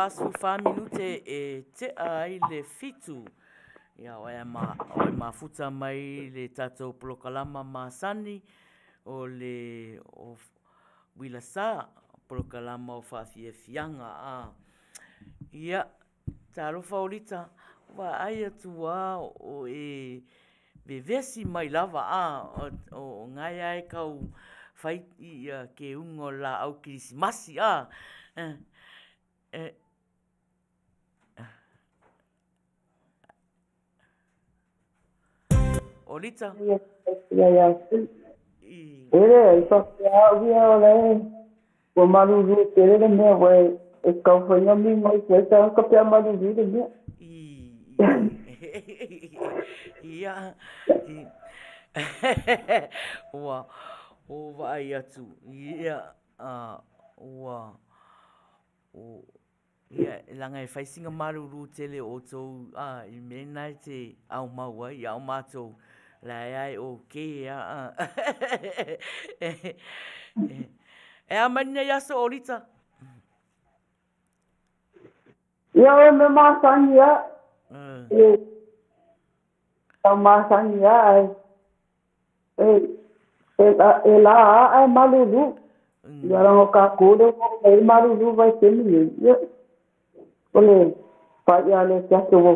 44 minute e tea ai le 7. Ia, o e, ma, o e mafuta mai le tatou polokalama masani o le o Uila Sa, polokalama o faafiafiaga. A. Ia, talofa Olita, vaai atu lava o e vevesi mai lava a, o na e lava e tau fai keuga o le laau kerisimasi a. Olita? E leai, faapea au ia o la e ua malulu tele le mea ua e tau foi na migoi atu ai tagata pe a malulu le mea. Ia, ua ou vaai atu, ia, ua, ia, leaga e fai sina malulu tele o outou a, i mea na e te aumau ai, a o matou, la e lava e okay lava. E a mai lenei aso, Olita? Ia, o mea masani lava. E tau masani lava, ae e la lava ae malulu. Ia leaga o tatou lea ua oo mai ai le malulu vaitaimi nei, ia, o le faai'a a le afiafi ua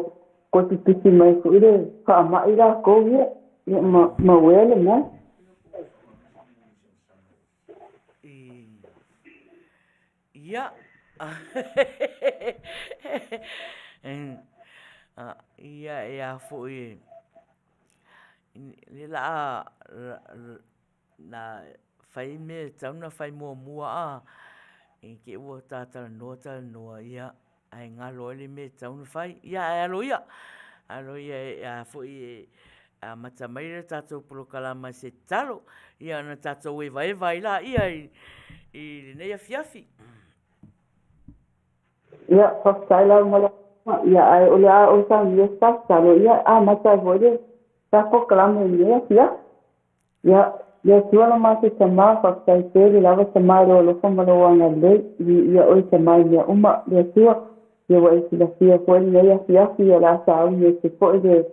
toe pipisi mai foi le faama'i latou ia, ia ma uē le mea. Ia, ia e a foi e, lea la a fai mea e tatau ona fai muamua a, i te i ua ta talanoa talanoa, ia, ae galo ai le mea e tatau ona fai. Ia, ae alo ia, alo ia e a foi e amata mai le tatou polokalama i se tatalo, ia ona tatou evaeva ai laia i lenei afiafi. Ia, faafetai lava mo le avanoa. Ia, ae o le a ou saunia se tatalo, ia, amata ai foi le ta polokalame i lenei afiafi. Ia, le Atua lo matou Tama, faafetai tele lava Tama i lou alofa ma lou agalelei, viia oe Tama i mea uma, le Atua, ia ua e silafia foi lenei afiafi, ia o le a sauni atu foi le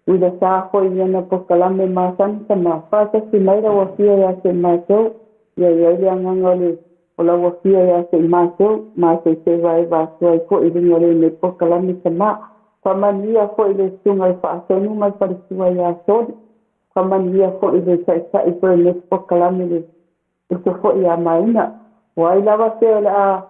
uila sa foi i ana polokalame masani Tama, faatasi mai lau Afio ia te matou, ia i ai le agaga o le o lau Afio ia te matou, matou te evaeva atu ai foi i luga o lenei polokalame Tama, faamanuia foi le susuga i le Faatonu ma le faletua ia Soli, Faamanuia foi i le Taitai foi o lenei polokalame le uso foi ia Maina. O ai lava se o le a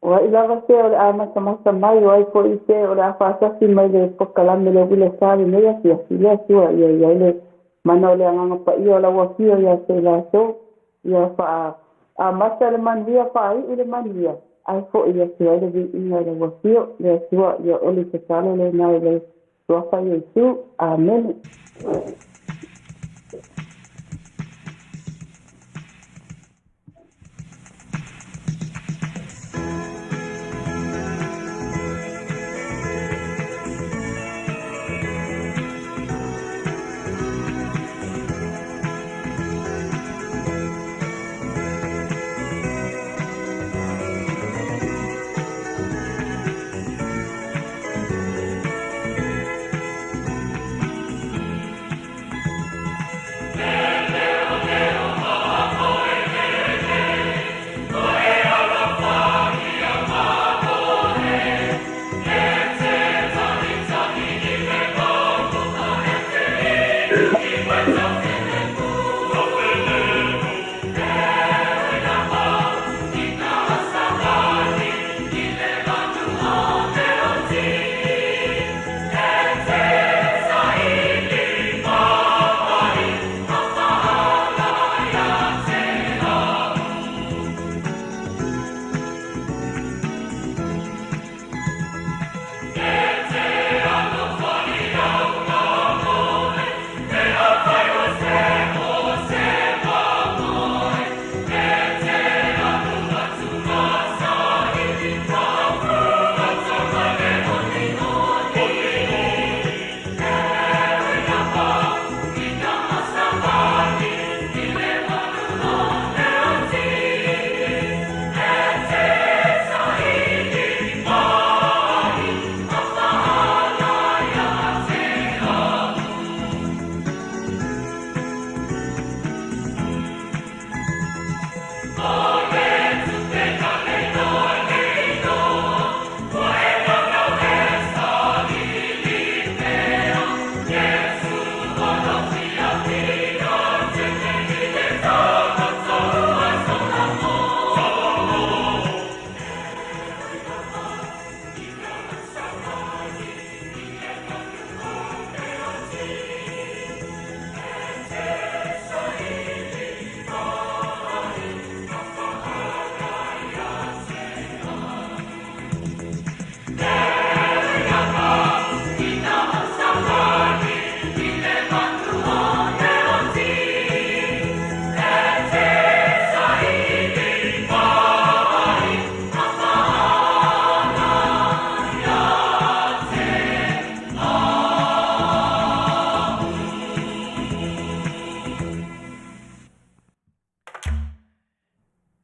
O ai lava se o le a matamata mai, o ai foi se o le a faatasi mai le polokalame le uila sa lenei afiafi, le Atua ia i ai le mana o le Agaga Paia o lau Afio ia te i latou, ia faa amata le manuia, faaiu le manuia, ae foi atu ai le viiga i lau Afio, le Atua ia o le tatalo lena i le Suafa Iesu. Amene.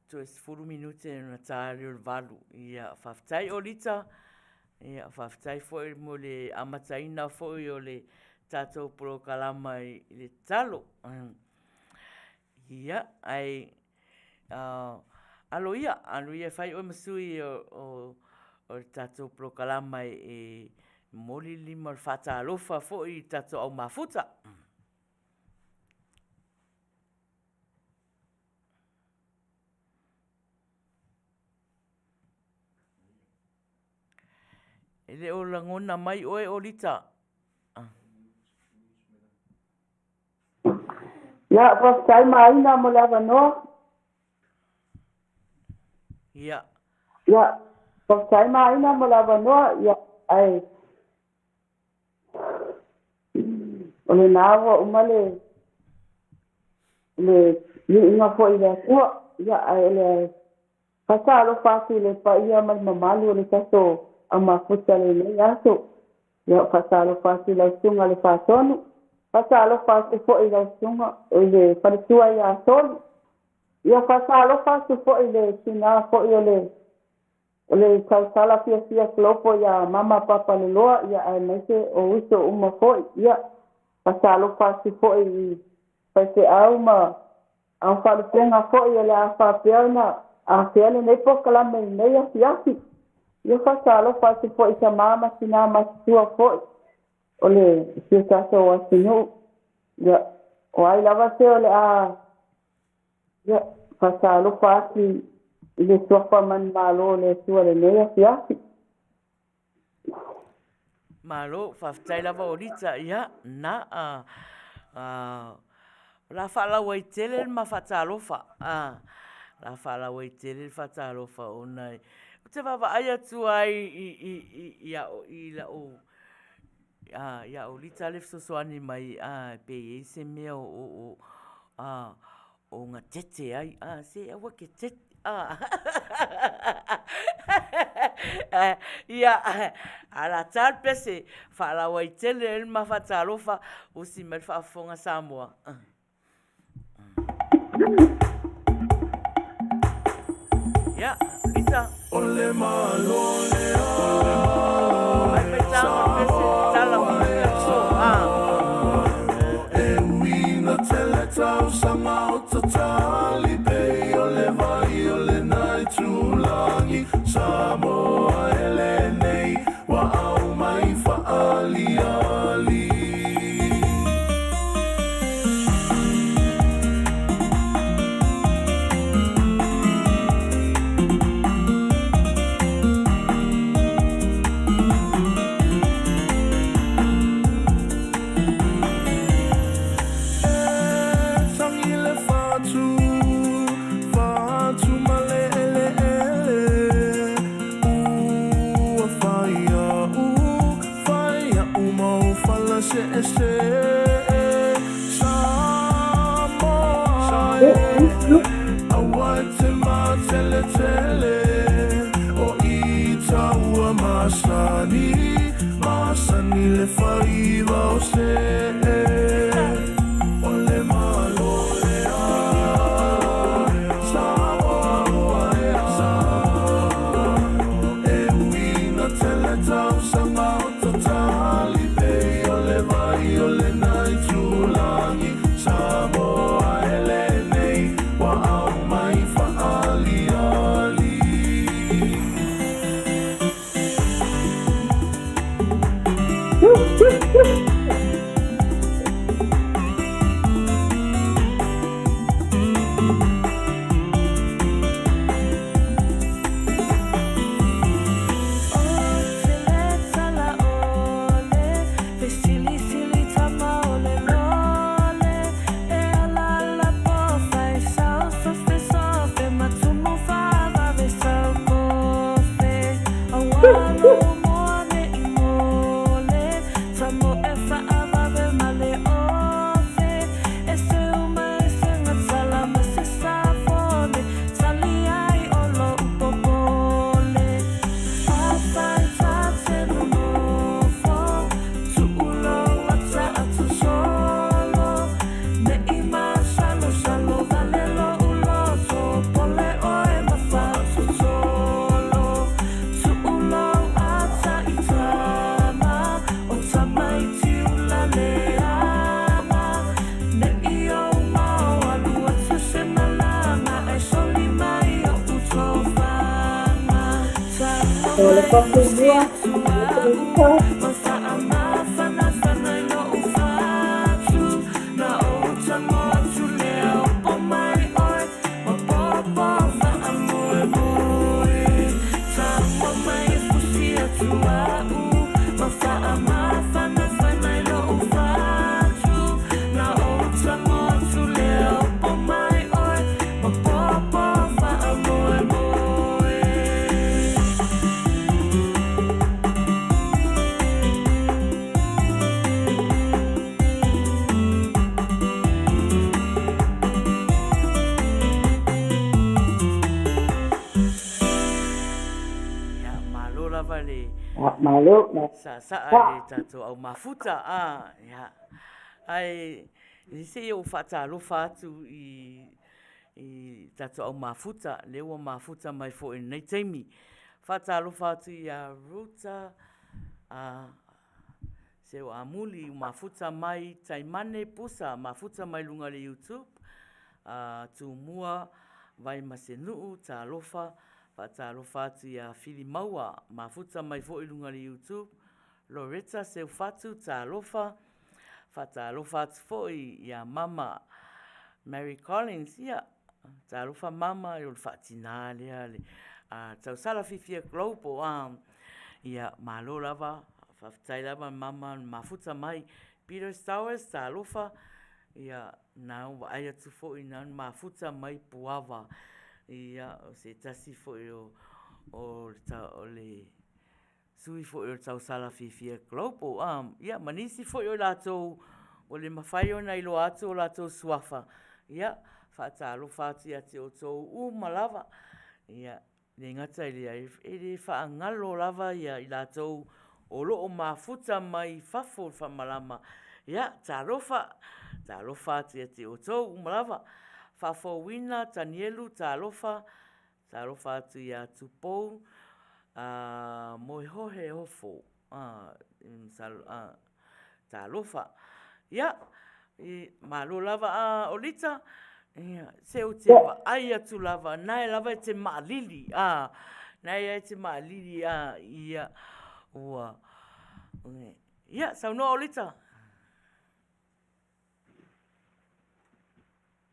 Toe 10 minute ona ta lea o le 8. Ia, faafetai Olita. Ia, faafetai foi mo le amataina foi o le tatou polokalama i le talo. Ia, ae alo ia, alo ia e fai oe ma sui o le tatou polokalama e momoli le lima o le faatalofa foi i le tatou au mafuta. E le o lagona mai oe Olita. Ia, faafetai Maina mo le avanoa. Ia. Ia, faafetai Maina mo le avanoa. Ia, ae o lena ua uma le le iuga foi i le Atua. Ia, ae o le faatalofa atu i le paia ma le mamalu o le tatou aumafuta i lenei aso. Ia, faatalofa atu i lau Susuga i le Faatonu, faatalofa atu foi i lau Susuga i le Faletua ia Soli. Ia, faatalofa atu foi i le tina foi o le o le tautala fiafia Global ia Mama Papaloloa, ia aemaise o uso uma foi. Ia, faatalofa atu foi i faifeau ma aufalupega foi o le a faapea ona afea lenei polokalame i lenei afiafi. Ia, faatalofa atu foi i tama ma tina matutua foi o le si o tatou atunuu. Ia, o ai lava se o le a. Ia, faatalofa atu i le suafa manumalo o le Atua i lenei afiafi. Malo, faafetai lava Olita. Ia, na, a, a, o le a faalauaitele le ma faatalofa. A, o le a faalauaitele le faatalofa ona e, ou te vaavaai atu ai i, i, i, i, i lau, a, ia Olita le fesoasoani mai, a, pe i ai se mea o, o, o, a, o gatete ai, a, se aua ke tete, a. Ia, ala tā le pese, faalauaitele ai le ma faatalofa, usi mai le faafofoga Samoa. Ia, Lita. O le Malo lea. Mai mai tā mo le pese, tala mo le so, a. E uina tele tausaga o tatali pei o le vai o le naitulagi Samoa e lenei ua aumai faaliali. E tangi le fatu, fatu ma le eleele, ua fai a'u, fai a'u mau fala seese, Samoa e, aua e te mateletele, o ita ua masani, masani le faiva o see. O le Malo lea, Samoa ua ea, e ui ina tele tausaga o tatali pei o le vai o lena itulagi, Samoa e lenei ua aumai faaliali. Talofa Tumua, Ia, malo lava le Malo, malo. saasaa i le tatou au mafuta. A, ia. Ae, se i ou faatalofa atu i i tatou au mafuta, lea ua mafuta mai foi i lenei taimi. Faatalofa atu ia Ruta, a, Seu Amuli, mafuta mai Taimane, Pusa, mafuta mai luga o le YouTube, a, Tumua, Vaimasenuu, talofa, faatalofa atu ia Filimaua, mafuta mai foi i luga o le YouTube, Loretta Seufatu, talofa, Faatalofa atu foi ia Mama Mary Collins, ia, talofa Mama, o le faatina lea le tausala fiafia Global, a, ia, malo lava, faafetai lava Mama na mafuta mai. Peter Stowers, talofa, ia, na ua vaai atu foi na mafuta mai Puava, ia, o se tasi foi o, o le sui foi o le tausala fiafia Global, a, ia, ma nisi foi o i latou ua le mafai ona iloa atu o latou suafa, ia, faatalofa atu ia te outou uma lava. Ia, le gata i lea, e le faagalo lava ia i latou o lo o mafuta mai fafo o le faamalama. Ia, talofa, talofa atu ia te outou uma lava. Faafouina Tanielu, talofa, Talofa atu ia Tupou Moehoe Ofo Talofa Ia, malo lava a Olita se ou te vaai atu lava na e lava e te maalili a na e te maalili a ia ua ia saunoa Olita.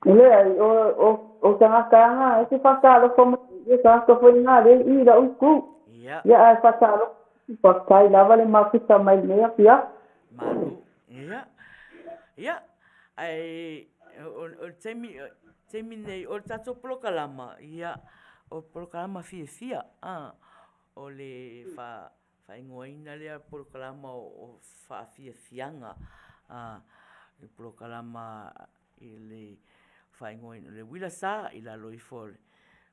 Leai, o tagata lava na e te faatalofa mai ai, o tagata foi na lea e i i lau itu. Ia, ae faatalofa atu, faafetai lava le mafuta mai i lenei afiafi. Malo. Ia. Ia, ae o le taimi, taimi nei o le tatou polokalama, ia, o le polokalama fiafia, a, o le faaigoaina lea polokalama o faafiafiaga, a, le polokalama i le faaigoaina o le uila sa i lalo ifo o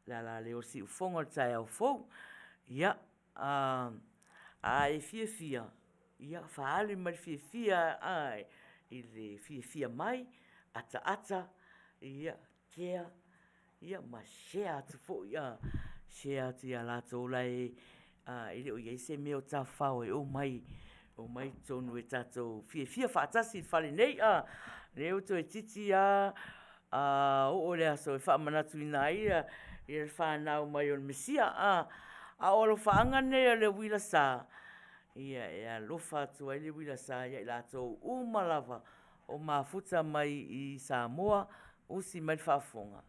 le alaleo o le siufofoga o le taeao fou. Ia, a e fiafia, ia faaali mai le fiafia i le fiafia mai, ataata, ia, kea, Ia ma share atu foi a, share atu ia latou la e e le o i ai se mea o tafafao e omai, omai i totonu e tatou fiafia faatasi i le fale nei a. Lea ua toeitiiti lava oo le aso e faamanatuina ai le fanau mai o le Mesia a. A o alofaaga nei a le uila sa, ia e alofa atu ai le uila sa ia i latou uma lava o mafuta mai i Samoa, usi mai le faafofoga.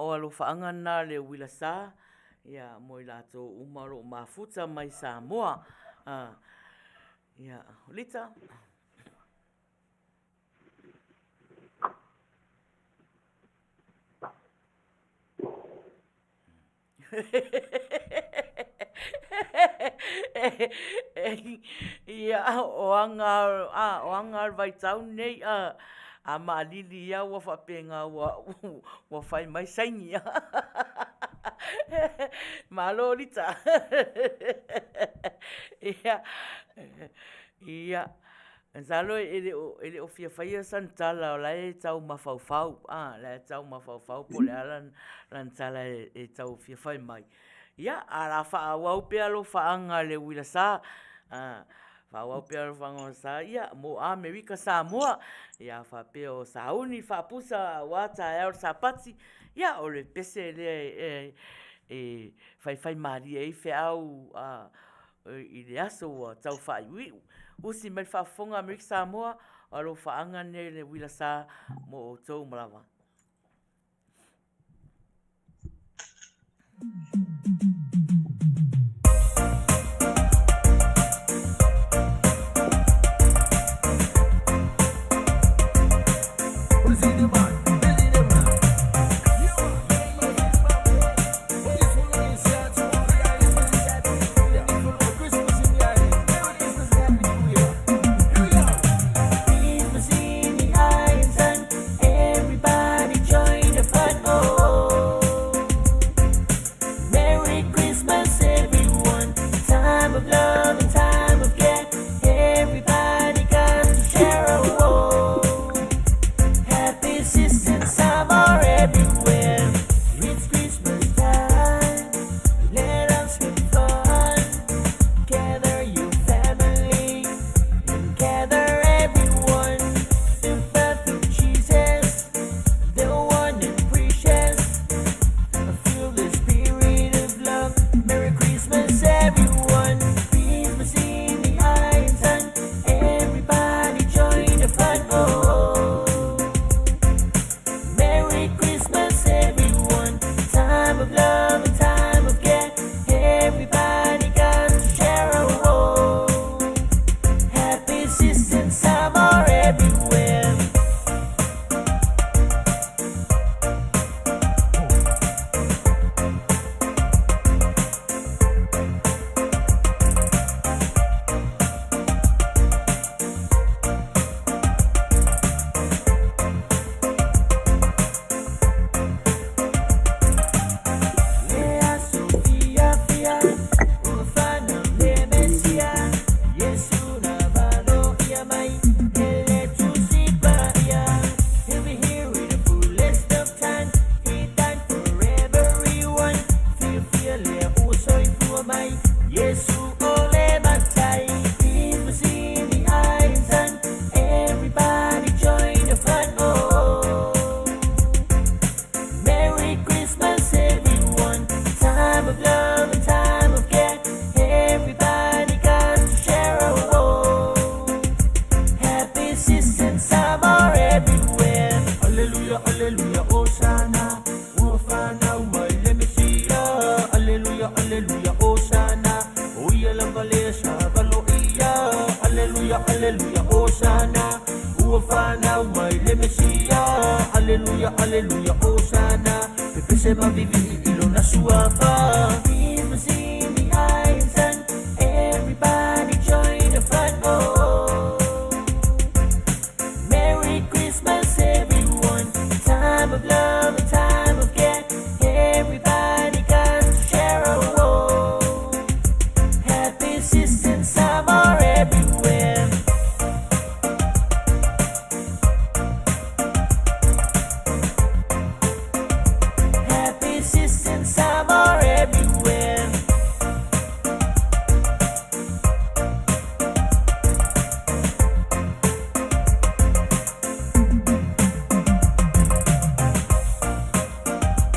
o alofaaga lena le uila sa, ia, mo i latou uma o lo o mafuta mai Samoa. Ia, Lita. Ia, o aga, a, o aga o le vaitau lenei, a, a maalili lava ua faapena ua fai mai saini. Malo Lita. Ia, ia, masalo e le o, e le o fia faia sana tala o la e tau mafaufau, a, o la e tau mafaufau po o le a lana tala e tau fia fai mai. Ia, ae o le a faaauau pea alofaaga i le uila sa, a, faaauau pea alofaaga sa, ia, mo Amerika Samoa, ia faapea o sauni faapusa aua taeao o le Sapati, ia, o le pese lea e faifaimalie ai feau i le aso ua tau faaiuiu. Usi mai le faafofoga a Amerika Samoa, o alofaaga lenei i le uila sa mo outou uma lava.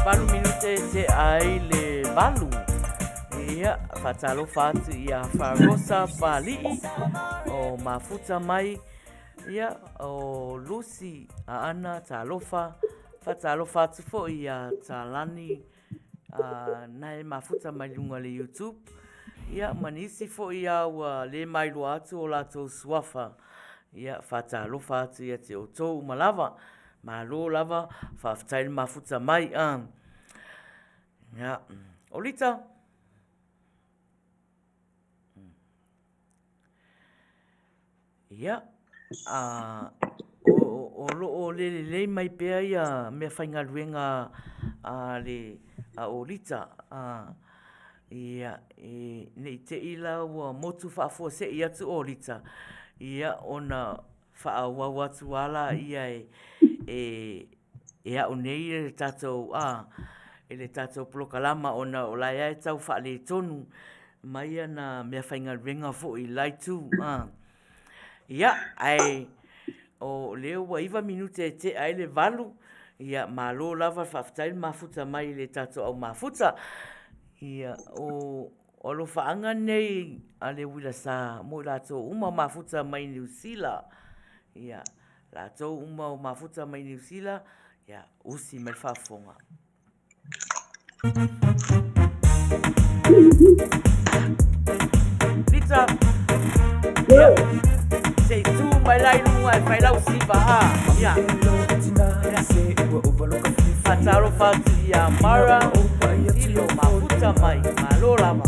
Valu minute tea ai le valu. Ia, faatalofa atu ia Farosa Pali'i o Mafuta mai, ia, o Lucy Aana, talofa. Faatalofa atu foi ia Talani na e mafuta mai luga le YouTube. Ia, ma nisi foi a ua le mailoa atu o latou suafa. Ia, faatalofa atu ia te outou uma lava. Malo lava, faafetai le mafuta mai. Ia, Olita. Ia, a, o, o lo o le lelei mai pea ia mea faigaluega a le a Olita, a, ia, e, ne i te i la ua motu faafuasei atu Olita, ia, ona faaauau atu lava laia e, e, e au nei le tatou, a, i le tatou polokalama ona o la e lava e tau faaletonu mai ana meafaigaluega foi i le la itu. A. Ia, ae o lea ua 9 minute e tea ai le 8, ia malo lava faafetai le mafuta mai i le tatou au mafuta. Ia, o alofaaga nei a le uila sa mo i latou uma o mafuta mai Niu Sila. Ia, latou uma o mafuta mai Niu Sila, ia, usi mai le faafofoga. Lita, ia, se i tū mai la i luga e fai lau siva, a, ia. Faatalofa atu ia Mara, Tilo Mafuta mai, malo lava.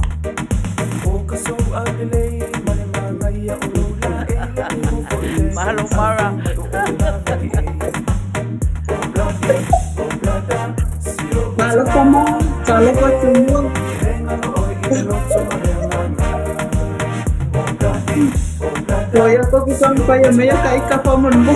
Malo Mara. Talofa ma, talofa tumua. Ko ia toku kami paia mea ka ika pa mon mo.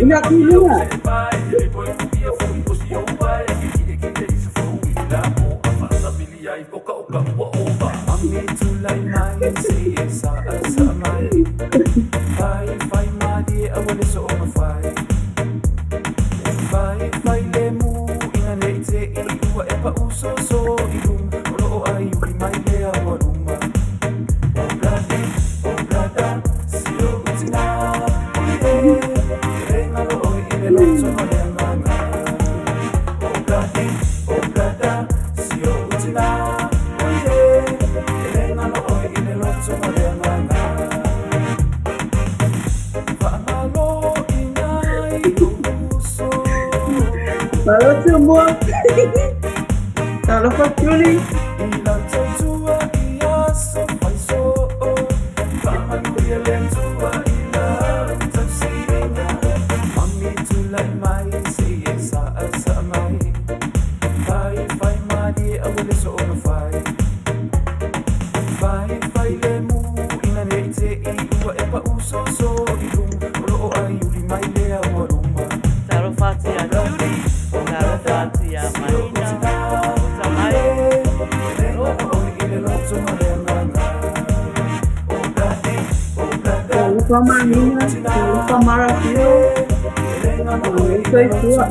Ina ki lunga. Malo tumua. Talofa Julie. Talofa atu ia Judy, talofa atu ia Mahina, Ota mai. Talofa Mahina, talofa Marafio. Malo soifua.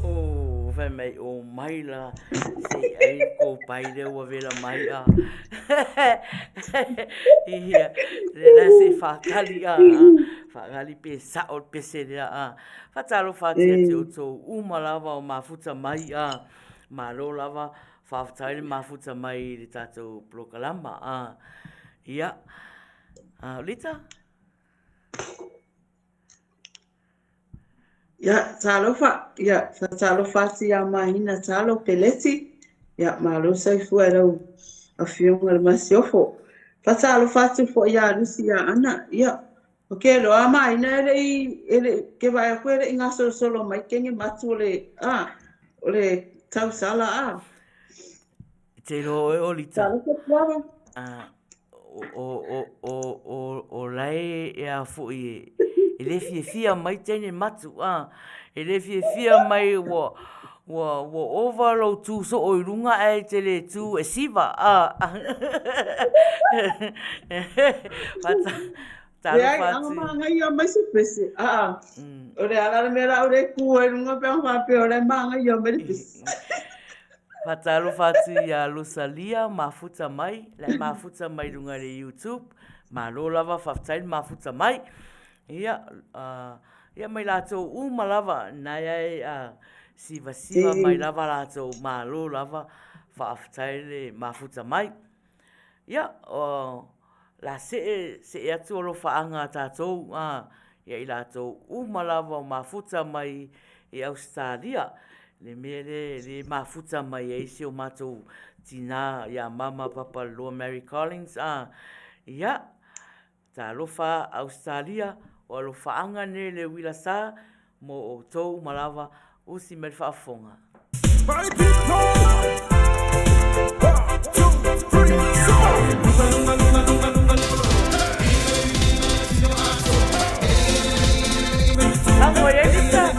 Oh, fai mai o mai la se i ai le kopai lea ua vela mai a. Ia, lea la se i whakali a, whakali pe sao le pese lea a. Whatalofa atu ia te outou uma lava o mafuta mai a. Malo lava, faafetai le mafuta mai i le tatou polokalama. Ia, Lita? Ia, talofa, ia, faatalofa atu ia Mahina Talo Peleti, ia, malo soifua i lau Afioga i le Masiofo. Faatalofa atu foi ia Lusi ia Ana, ia, o ke loa Mahina e le i, e le, ke vaai aku e le i gasolosolo mai kenge matu o le, a, o le tausala, a. Te iloa oe o Lita. Talofa Tuala. O lae e a foi e le fiafia mai teine matu a e le fiafia mai ua ua ua ova lou tu soo i luga ae te le tu e siva a. Leai, a manaia mai se pese, a o le a la le mea la o le ku ai luga pe a faapea o la e manaia mai le pese. Faatalofa atu ia Losalia mafuta mai, la e mafuta mai luga i le YouTube. Malo lava, faafetai le mafuta mai. Ia, ia mai latou uma lava, na e ai a sivasiva mai lava latou, malo lava, faafetai le mafuta mai. Ia, la see, see atu alofaaga a tatou, a, ia i latou uma lava o mafuta mai i Ausetalia, le mea lea e le mafuta mai ai si o matou tinā ia Mama Papaliloa Mary Collins, a, ia, Talofa Ausetalia, o alofaaga nei le uila sa mo outou uma lava, usi mai le faafofoga. Party people! One, two, three, Tango ai Lita.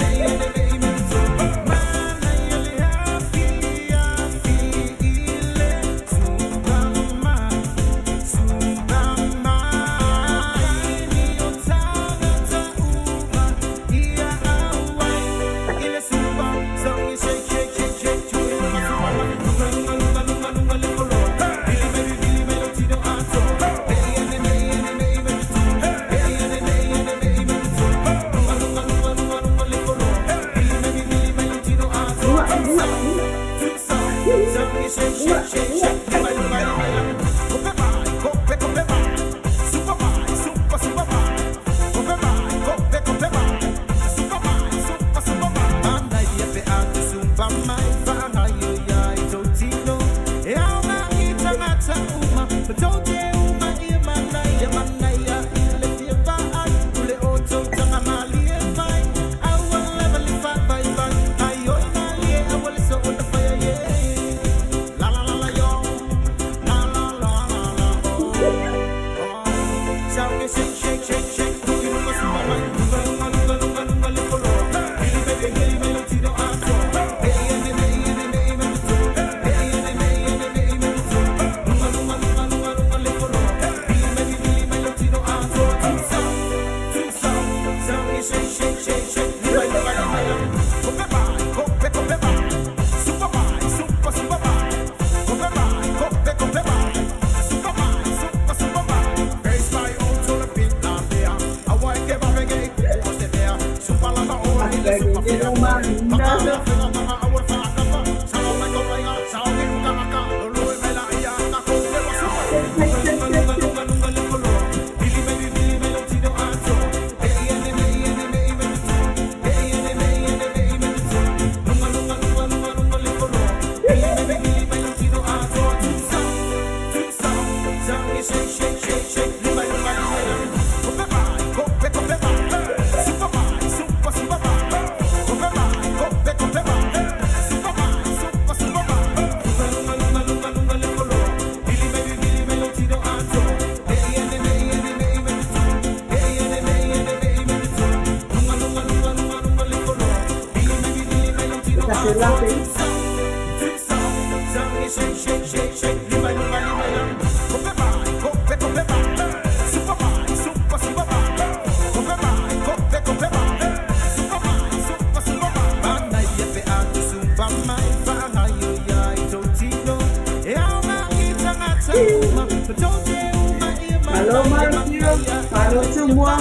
Malo Marutio, malo Tumua,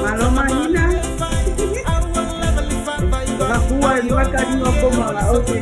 malo Mahina. Vakua. e lua taliga o kou manao te.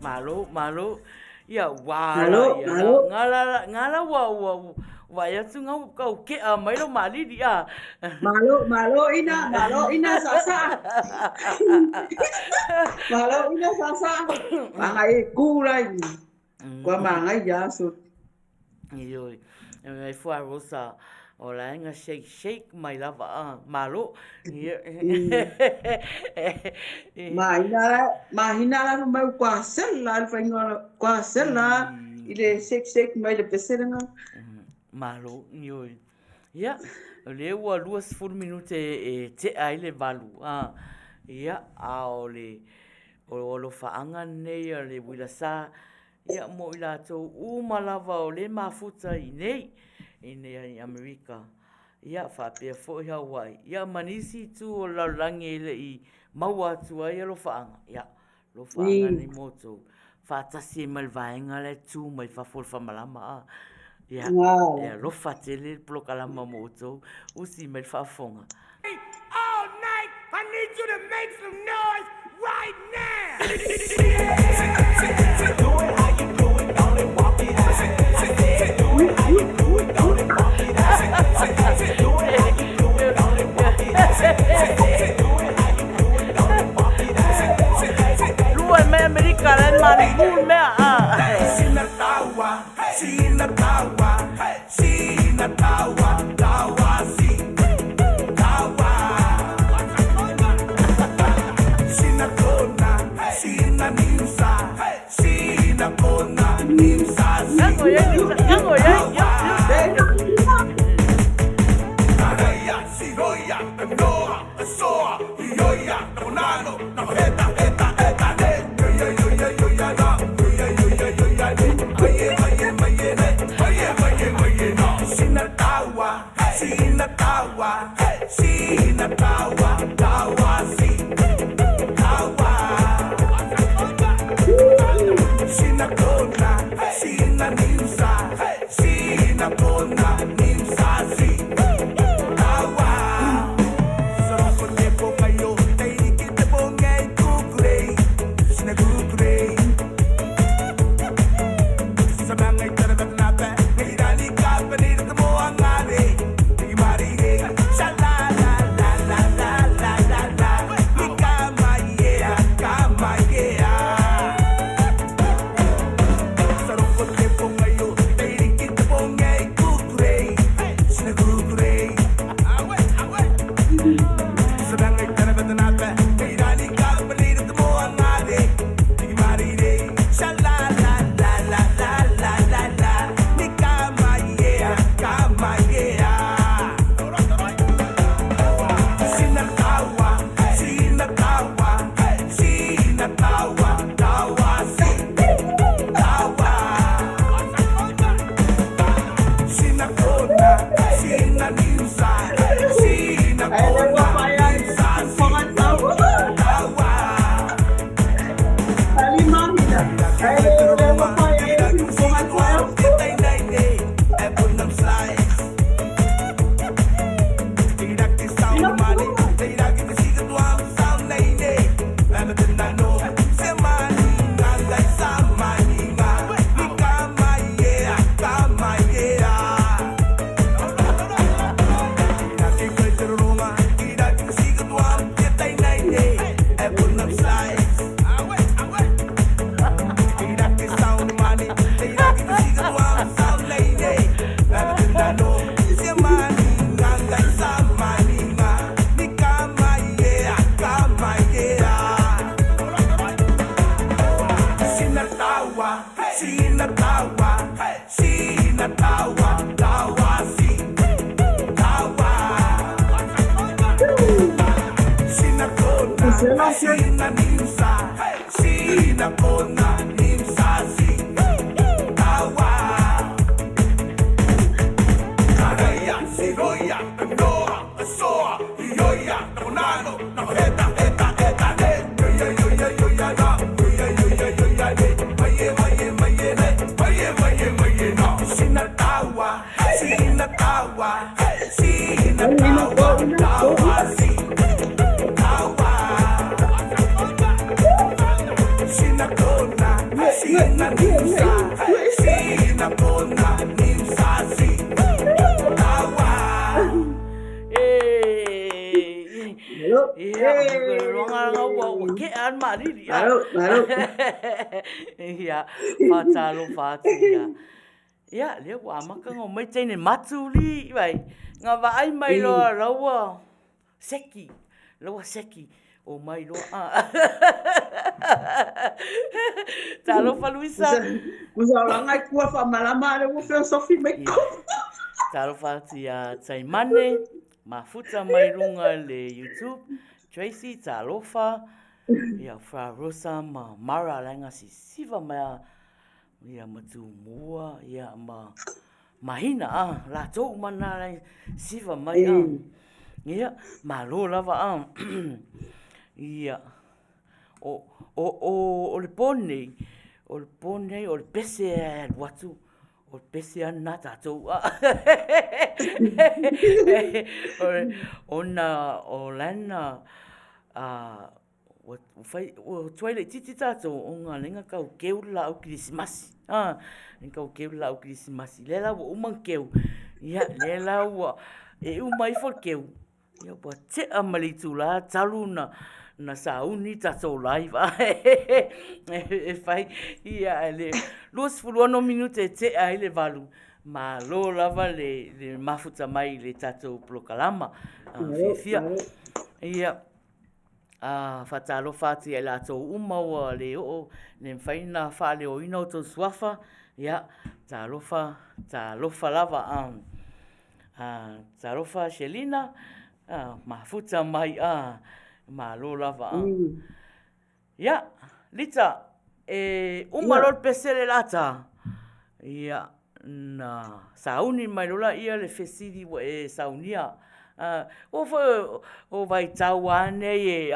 Malo, malo. Ia ua Malo, ia malo. Ngala ngala ua ua vaai atu ngau kau ke'a mai lo malili a. Malo, malo ina, malo ina sasa. Malo ina sasa. Mangai e kura i. Kua mangai ia so. Ioe. E fua rosa o la enga shake shake mai lava a malo. Mahina la, mahina la mai kua sela le whainga kua sela i le shake shake mai le peserenga. Malo, ioe. Ia, o lea ua 20 minute e tea ai le 8. A, ia, a o le o alofaaga lenei a le uilasā, ia, mo i latou uma lava o lea e mafuta i nei, i nei i Amerika. Ia, faapea foi Hawaii, ia, ma nisi itu o le lalolagi e le i maua atu ai alofaaga, ia, Alofaaga nei mo outou. Faatasi ai ma le vaega la e tu mai fafo o le faamalama a. Ia, e alofa tele le polokalama mo outou. Usi mai le faafofoga. All night, I need you to make some noise right now! Lua e mai Amerika la e malimu le mea a. Ngango ia ngango ia ia. Ia, whātalofa atu ia. Ia, lea ua amata ona omai teine matuli, vai. Nga vaai mai loa laua seki, laua seki, omai loa. Ah. Talofa Luisa. Usa o langa i kua whamalama ale ua filosofi mai ko. Talofa atu ia Taimane, mafuta mai runga le YouTube. Tracy, talofa. Ia Fra Rosa ma Mara lainga sisiva mai a Ia ma Tumua, ia ma Mahina, a, latou uma na lai siva mai, a. Ia, malo lava, a. Ia, o, o, o, o le po nei, o le po nei, o le pese e alu atu, o le pese a na tatou, a. Ona, o lana, a, Ua whai, ua tuai laitiiti tātou o ngā lenga kau keu le lāau kirisimasi. Ah, lenga kau keu le lāau kirisimasi. Lea la ua uma keu. Ia, lea la ua e uma ifo le keu. Ia, ua tea ma le itulā talu na, na sauni tātou live. Ah, e whai, ia, le 26 minute e tea ai le 8. Malo lava le, le mafuta mai i le tātou polokalama. Ah, fiafia. Ia, Ā, whataalofa atu i a latou uma ua le oo, le mawhai na whaaleoina o tou suafa, ia, talofa, talofa lava, ā, ā, talofa Shelina, ā, mafuta mai, ā, malo lava, ā. Ia, Lita, e uma loa le pese le lata, ia, na sauni mai loa laia le fesili ua e saunia. Ua foi o vaitau lava nei e,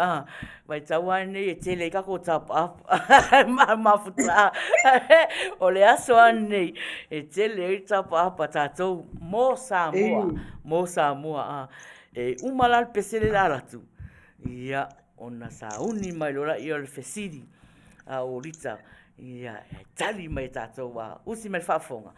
vaitau lava nei e tele ai tatou tapaapa mafuta. O le aso lava lenei e tele ai tapaapa a tatou mo Samoa, mo Samoa. E uma la le pese le la alu atu, ia, ona sauni mai loa laia o le fesili a Olita. Ia, e tali mai e tātou a usi mai le faafofoga.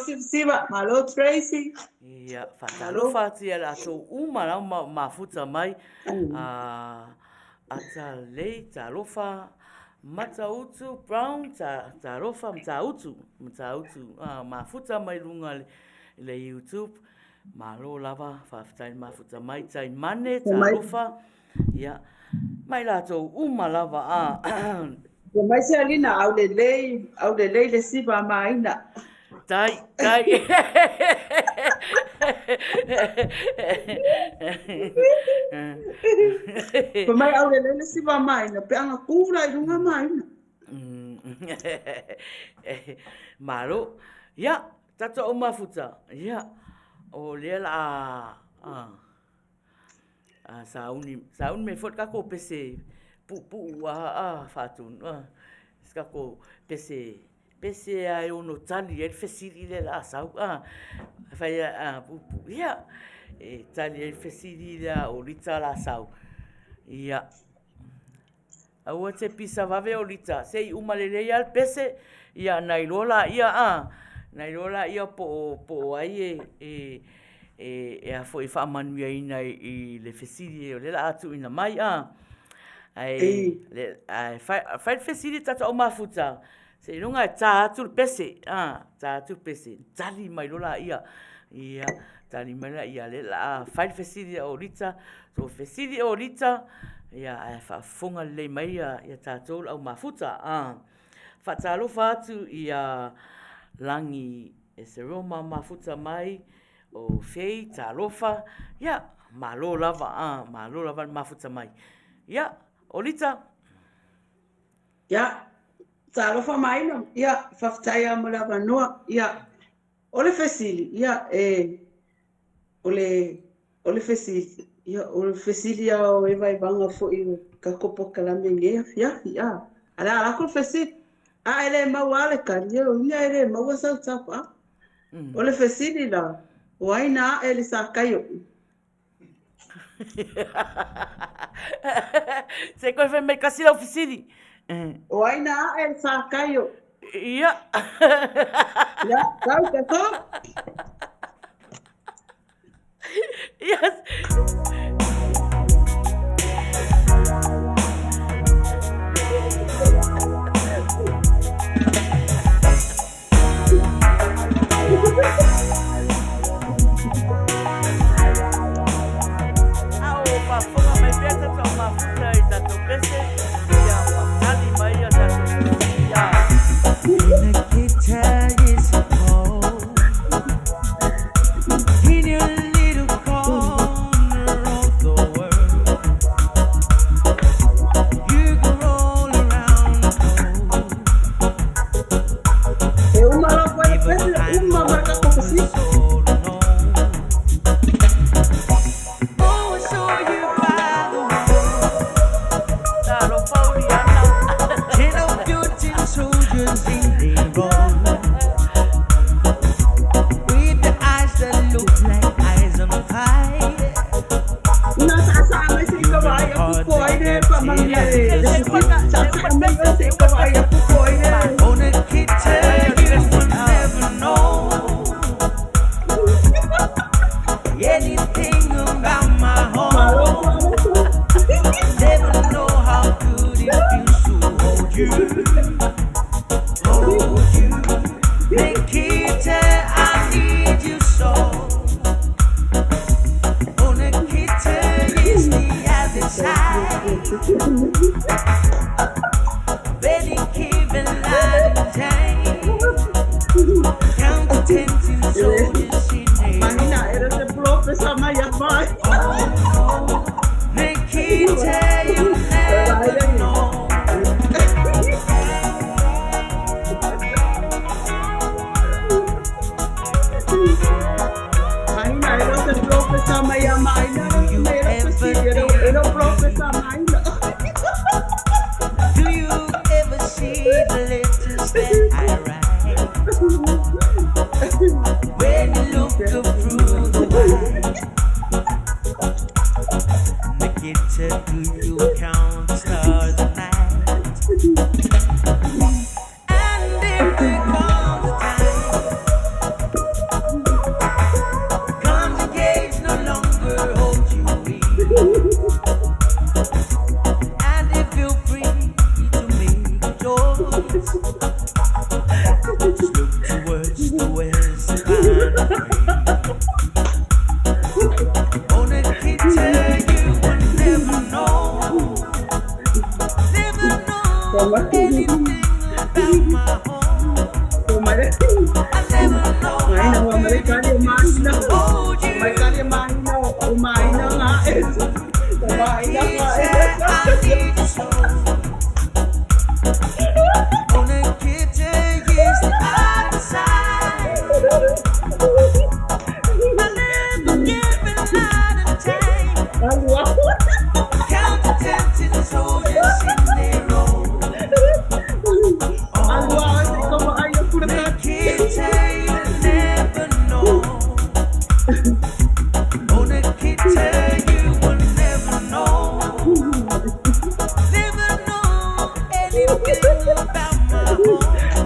Sivasiva, malo Tracy. Ia, faatalofa atu ia latou uma la ma mafuta mai. A Atalei, talofa, Matautu, Brown, talofa, Matautu, Matautu, mafuta mai luga le YouTube. Malo lava, faafetai le mafuta mai, Taimane, talofa, ia, mai latou uma lava a. Ia mai se alina, aulelei, aulelei le siva a Maina. Tai, tai. Fai mai aulelei le siva a Maina, pe aga ku la i luga Maina. Malo. Ia, tatou au mafuta. Ia, o lea la a a sauni, sauni mai foi le tatou pese puupuu a a faatonu a. Se tatou pese pese lava e ono tali ai le fesili lea o le a sau a. Fai a puupuu, ia, e tali ai le fesili lea a Olita o le a sau. Ia. Aua e te pisa vave Olita, se i uma lelei lava le pese, ia ona iloa laia a, ona iloa laia po o, po o ai e, e, e, e a foi e faamanuiaina i le fesili o lea o le a tuuina mai a. Ae, ae fai, fai le fesili tatou au mafuta, Seiloga e ta atu le pese, a, ta atu le pese, tali mai loa laia. Ia, tali mai laia, lea o le a fai le fesili a Olita, so fesili Olita, ia ae faafofoga lelei mai ia tatou le au mafuta. A, faatalofa atu ia Lagi Eseroma mafuta mai, o Faye, talofa, ia, malo lava, a, malo lava le mafuta mai. Ia, Olita. Ia, talofa Maina, ia, faafetai lava mo le avanoa. Ia, o le fesili, ia, e, o le, o le fesili, ia, o le fesili lava o evaevaga foi o tatou polokalame i lenei afiafi, a. A le a lako le fesili, a e le maua lava le tali, ia lona uiga e le maua sau top up. O le fesili la, o ai na ae i le sakaio? Se koe fai mai kasi lau fesili. O ai na ae le sakaio? Ia. Ia, tau tatou. Yes. A o faafofoga mai pea tatou mafuta i tatou pese, ia ua tali mai a tatou ia. E uma loa koe le pese, uma ma le tatou fesili. Talofa Uliana. Ina saasaa mai se i ka vaai aku po ai le faamanuia le le fesili. Saasaa mai se i ka vaai aku po ai le. Malo ko Mahina, era se profesa mai a mai. Mahina, era se profesa mai a mai. Era fesili, era era profesa mai.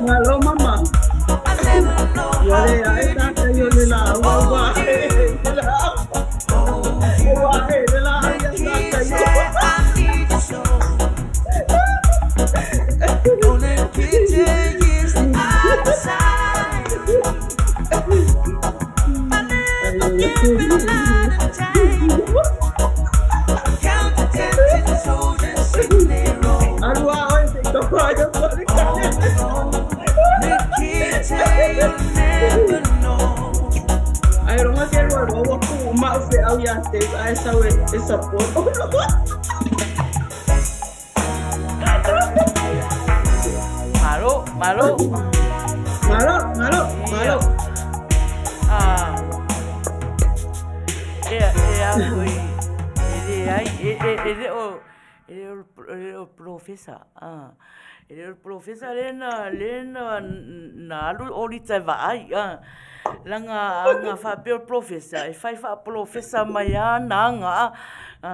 Malo mama. Ua le ae tātai o le la ua ua he le la ua he le la ia tātai Alu a oe se i toko ai o kore kare. Ai ronga ke rua rua ua ku ma u fe au ia te ai sau e e support. Malo, malo. Malo, malo, malo. Ah. E e a foi. E le ai e e e le o e le o e le o profesa. Ah. E le o profesa le na le na na alu o lita e vaai. Ah. Laga aga faapea o le polofesa e fai faapolofesa mai lava ana aga a,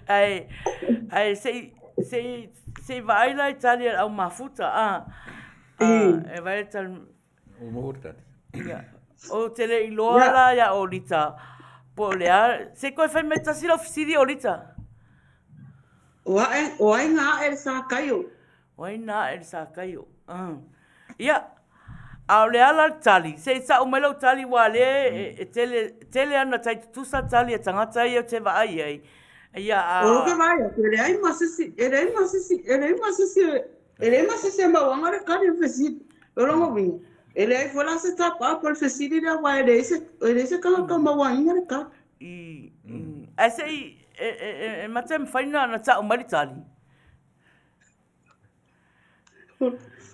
ae, ae se i, se i, se i vaai la i tali a le au mafuta a, e vaai le tali. Ua maua le tali. Ia, ou te le i iloa la ia Olita po o le a, se i toe fai mai tasi lau fesili Olita. O ae, o ai ngā ae le sa kaio? O ai nā ae le sa kaio? Ia, a o le ala le tali, se i sa'u mai lau tali ua lea e tele, tele ana tai tutusa tali a tagata ia ou te vaai ai. Ia, a. O ke vaai atu, e leai ma sisi, e leai ma sisi, e leai ma sisi, e leai ma sisi e mauaga le kali o le fesili. O lona uiga, e leai foi la se tapa po o le fesili lea aua e leai se, e leai se tagata o mauaina le kali. I, ae se i, e, e, e, e mate mafai na, na ta'u mai le tali.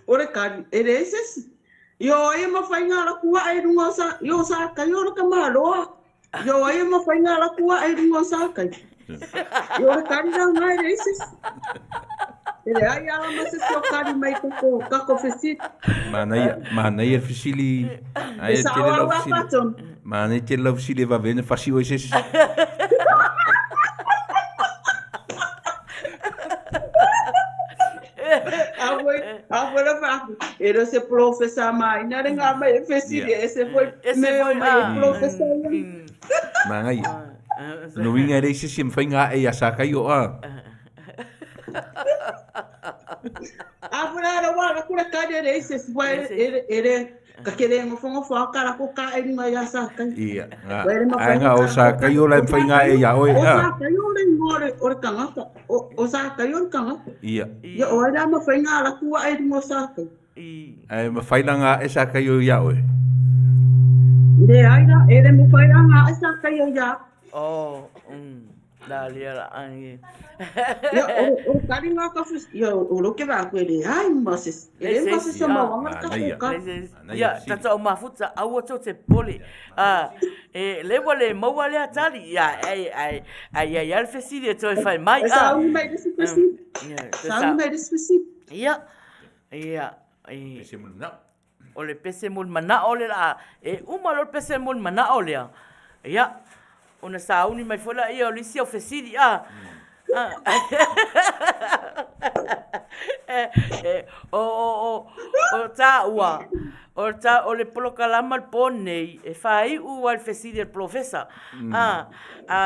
O le kali, e leai se isi. I o ai e mawhai ngā rapu ae i runga o sa, i o sa kai o le kamaloa. I o ai e mawhai ngā rapu ae i runga o sa kai. I o le kali rā ngā e leai se isi. E leai ala ma se isi o kali mai kako, kako fesili. Manaia, manaia le fesili, E aia sao tele lau au a fesili. Patton. Manaia tele lau fesili e vave ai ona fasi oe e se isi. A foi, a foi la fa. E le se profesa mai na le ngā mai e fesili e se foi Ese me o foi mai e a. profesa ia. Manaia. Lona uiga e leai se isi e mafai ona ae ia Sakaio a. A foi la la wa la kura ka le le se foi e e le ka ke le ngofo a ka la ko ka e runga ia sa kai. Ia, ngā, Ua e le ae mafai ngā o ka sa kai o la e mafai ngā e ia oe, O a. sa kai o le ingoa o le o le tangata. O o sa kai o le tangata. Ia. Ia o ai la mafai ngā rapu a e runga o sa kai. Ae mafai la ngā e sa kai o ia oe. Leai la, e le mafai la ngā e sa kai o ia. Oh, la lia la angi. Ia, o, o kari ngā ka fus, ia, o lo ke vā koe leai ma se, e le ma se sa mauanga le ka ka. Ia, tata o mafuta, aua tau te pole. Ah, e le ua le maua lea tali, ia, ai, ai, ai, ai, ai, le fesili e toe whai mai. E sa uni mai le si fesili. Sa uni mai le si fesili. Ia, ia, e. Pese mo le manao. O le pese mo le manao le la, e uma loa le pese mo le manao lea. Ia, ona sauni mai foi laia o le isi au fesili, a. O, o, o, o tāua, o, tā, o le polokalama le pō nei, e whāiu ai le fesili a le polofesa. A, a,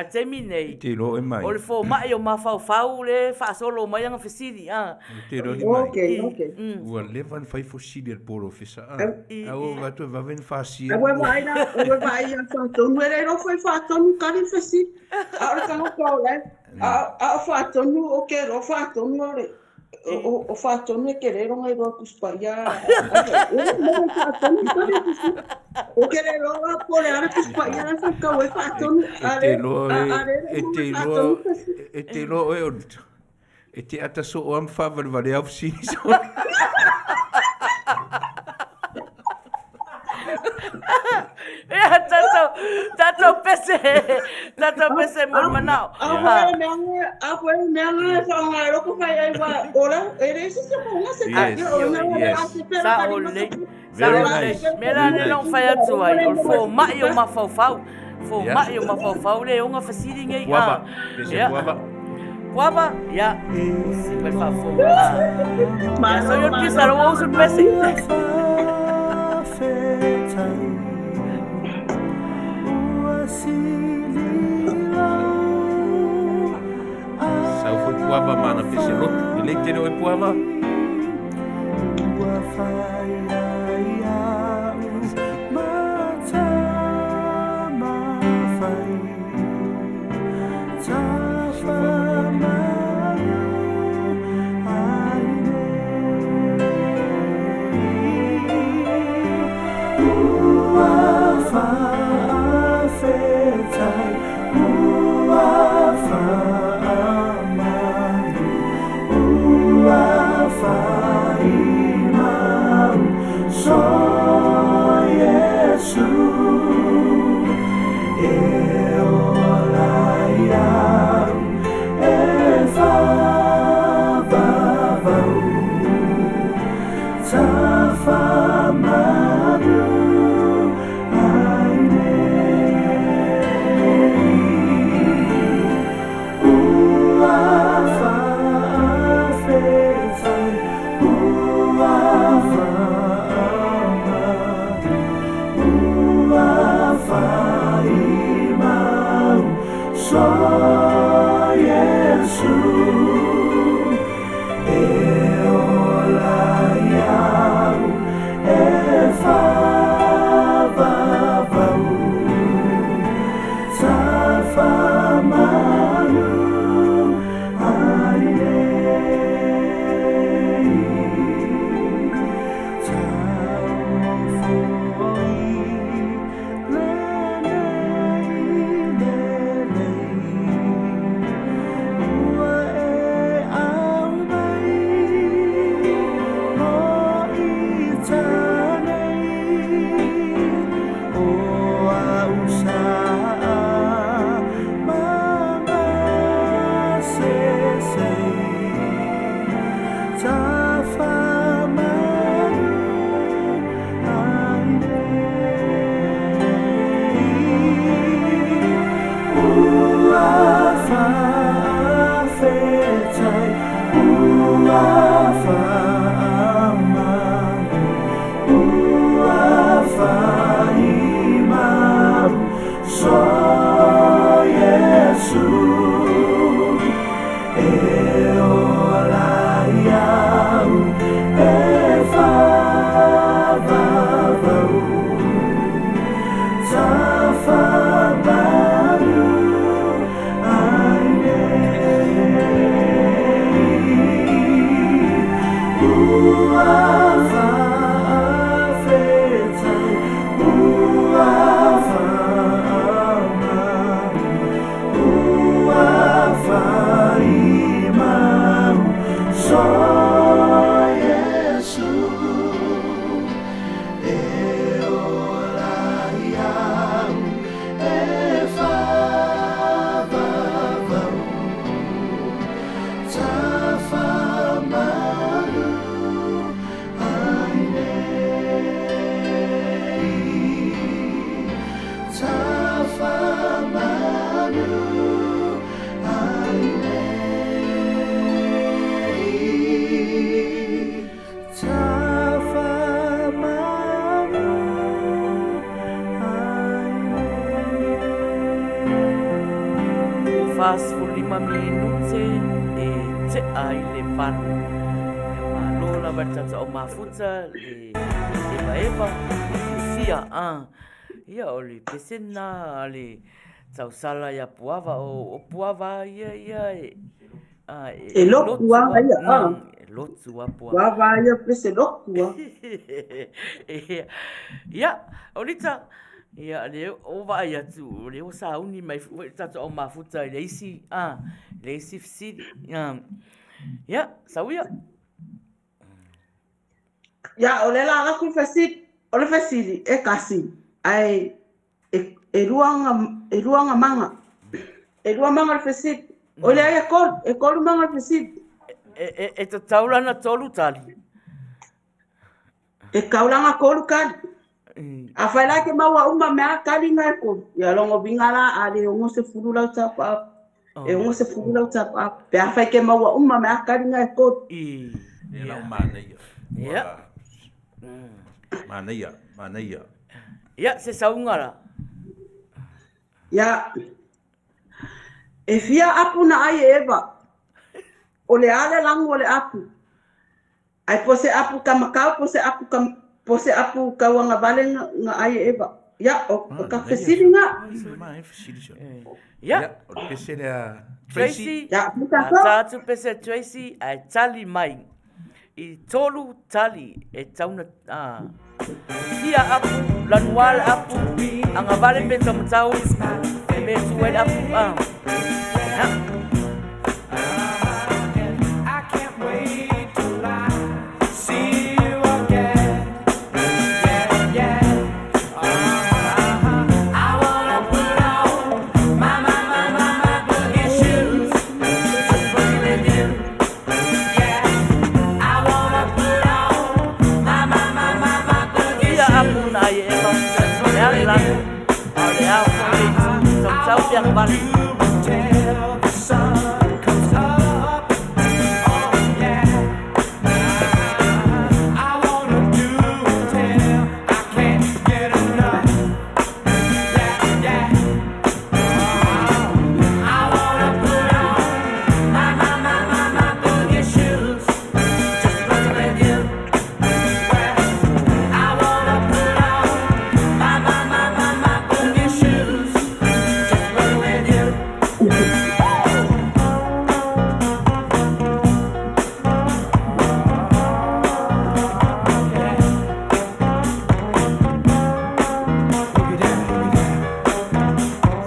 a taimi nei, Te iloa oe mai. o le fōmaʻi o mafaufau le faasolo mai ana fesili, a. Te iloa ni mai. Okay, okay. Ua leva ona fai fosili a le polofesa, a. A ua avatu e vave ona fasia. E ua vaai la, e ua vaai ia whātonu, e le iloa foi whātonu kari fesili. A o le tangata o lae, A o faatonu o ke ro faatonu o le o faatonu e ke le ronga i roa Tusi Paia. O ke le roa po le ale Tusi Paia la fa e faatonu ale. E te iloa e te iloa oe o E te ata soo a ma faavalevale au fesili soo. Ia, tatou, tatou pese, tatou pese mo le manao. A foi le mea nga, a foi le mea nga e whaonga e roko whai ai wa ora, e re se se mo nga se Yes, o na yes. a se pera Sa ka o lima lei. se Sa Very o lei. nice. Mea la Very le long nice. whai atu ai, o le fōma'i o mafaufau. Yeah. Fōma'i o mafaufau le onga fesili nei. Puava. Ah. Pese Yeah. puava. Puava, ia. Si mai faafofoga. Ah. Ia, so i o le pisa, ua usu le pese. Sau foi puava ma ana pese lotu. Lelei tele oe puava. 45 minute e tea i le 8. Ia malo lava i le tatou au mafuta le evaeva le fiafia a. Ia o le pese lena a le Tausala ia Puava, o Puava ia ia e a e lotu a ia a. E lotu a Puava. Puava ia pese lotu a. Ia, o Lita, ia le o vaai atu, o le ua sauni mai foi le tatou au mafuta i le isi, a, le isi fesili. Ia, sau ia. Ia, o le la aku fesili, o le fesili e kasi, ae e, e lua nga, e lua nga manga. E lua manga le fesili. O le ai e kolu, e kolu manga le fesili. E, e, e tatau la na tolu tali. E kaulanga kolu kali. A fai la ke maua uma mea kali nga e kolu. Ia longo vinga la a le ongo se fulu lau tapa. E ongo se fulu lau tapa. Pe a fai ke maua uma mea kali nga e kolu. I. E lau manaia. Ia. Manaia, manaia. Ia, se sauga la. Ia. E fia apu na ai e Eva. O le a le lagu o le apu. Ae po se apu kamakau, po se apu kam, po se apu kauagavale nga, nga ai e Eva. Ia, o, o ka fesili nga. Ia. O le pese lea Tracy. Tracy. Ia, A tā atu pese Tracy, ae tali mai. I tolu tali e tauna a fia apu, lanua le apu, agavale pe taumatau, me tu ai le apu. A. Ia. I can't wait till I see you again. Yeah, yeah. I wanna put on my, my, my, my, my boogie shoes. Just boogie with you. Yeah. I wanna put on my, my, my, my, my boogie Fia apu shoes. na ai e Eva. O le a le lanu, a o le a foi le itu, taumatau pe agavale. Till the sun comes up. Oh yeah. I wanna do it till I can't get enough. Yeah, yeah. I wanna put on my, my, my, my, my boogie shoes. Just to boogie with you. Well, I wanna put on my, my, my, my, my boogie shoes. Just to boogie with you.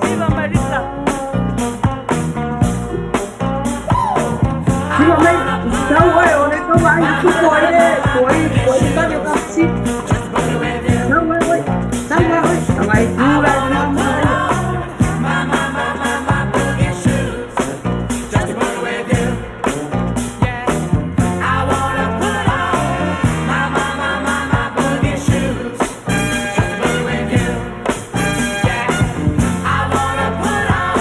Siva mai Lita. Siva mai, tau oe, o le tau ai tupu ai le, ko ai, ko ai kali o ka fesili. Tau oe oe, tau oe oe, anga e tū la i ngā mea ia. My, my, my, my, my boogie shoes. Just to boogie with you. Yeah. I wanna put on my, my, my, my, my boogie shoes. Just to boogie with you. Yeah. I wanna put on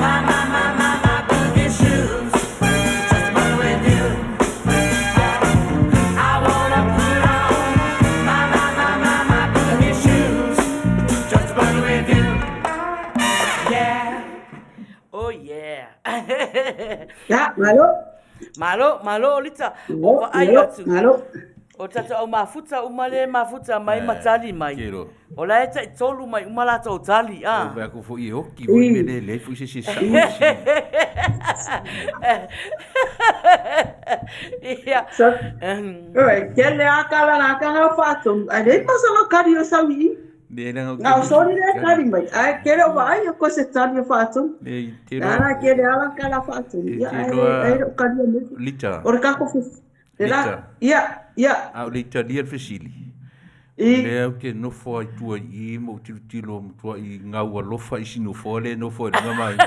my, my, my, my, my boogie shoes. Just to boogie with you. Yeah. I wanna put on my, my, my, my, my boogie shoes. Just to boogie with you. Yeah. Oh yeah. Ia, malo. Malo, malo Lita. O Malo, vaai malo, atu. malo. O tatou au mafuta uma le mafuta mai ma tali mai. Kero. O la e tai tolu mai uma latou tali a. O vea ko foi e hoki foi me le le foi se se sa. Ia. So, oe, kele a kala la ka ngā whātomu. Ai rei pasanga kari o sau i. Le na Ngā o sori le kari mai. Ai kele o vaai o ko se tali o whātomu. Le te Ara kele ala kala whātomu. E Ia, te ai roa- ai o kari o mutu. Lita. O le kako fes. Le la, Lita. ia, ia, A o le italia le fesili. i. Lea ou te nofo ai tua i i ma ou tilotilo matua i gau alofa i si nofoa lea e nofo ai luga ma ai.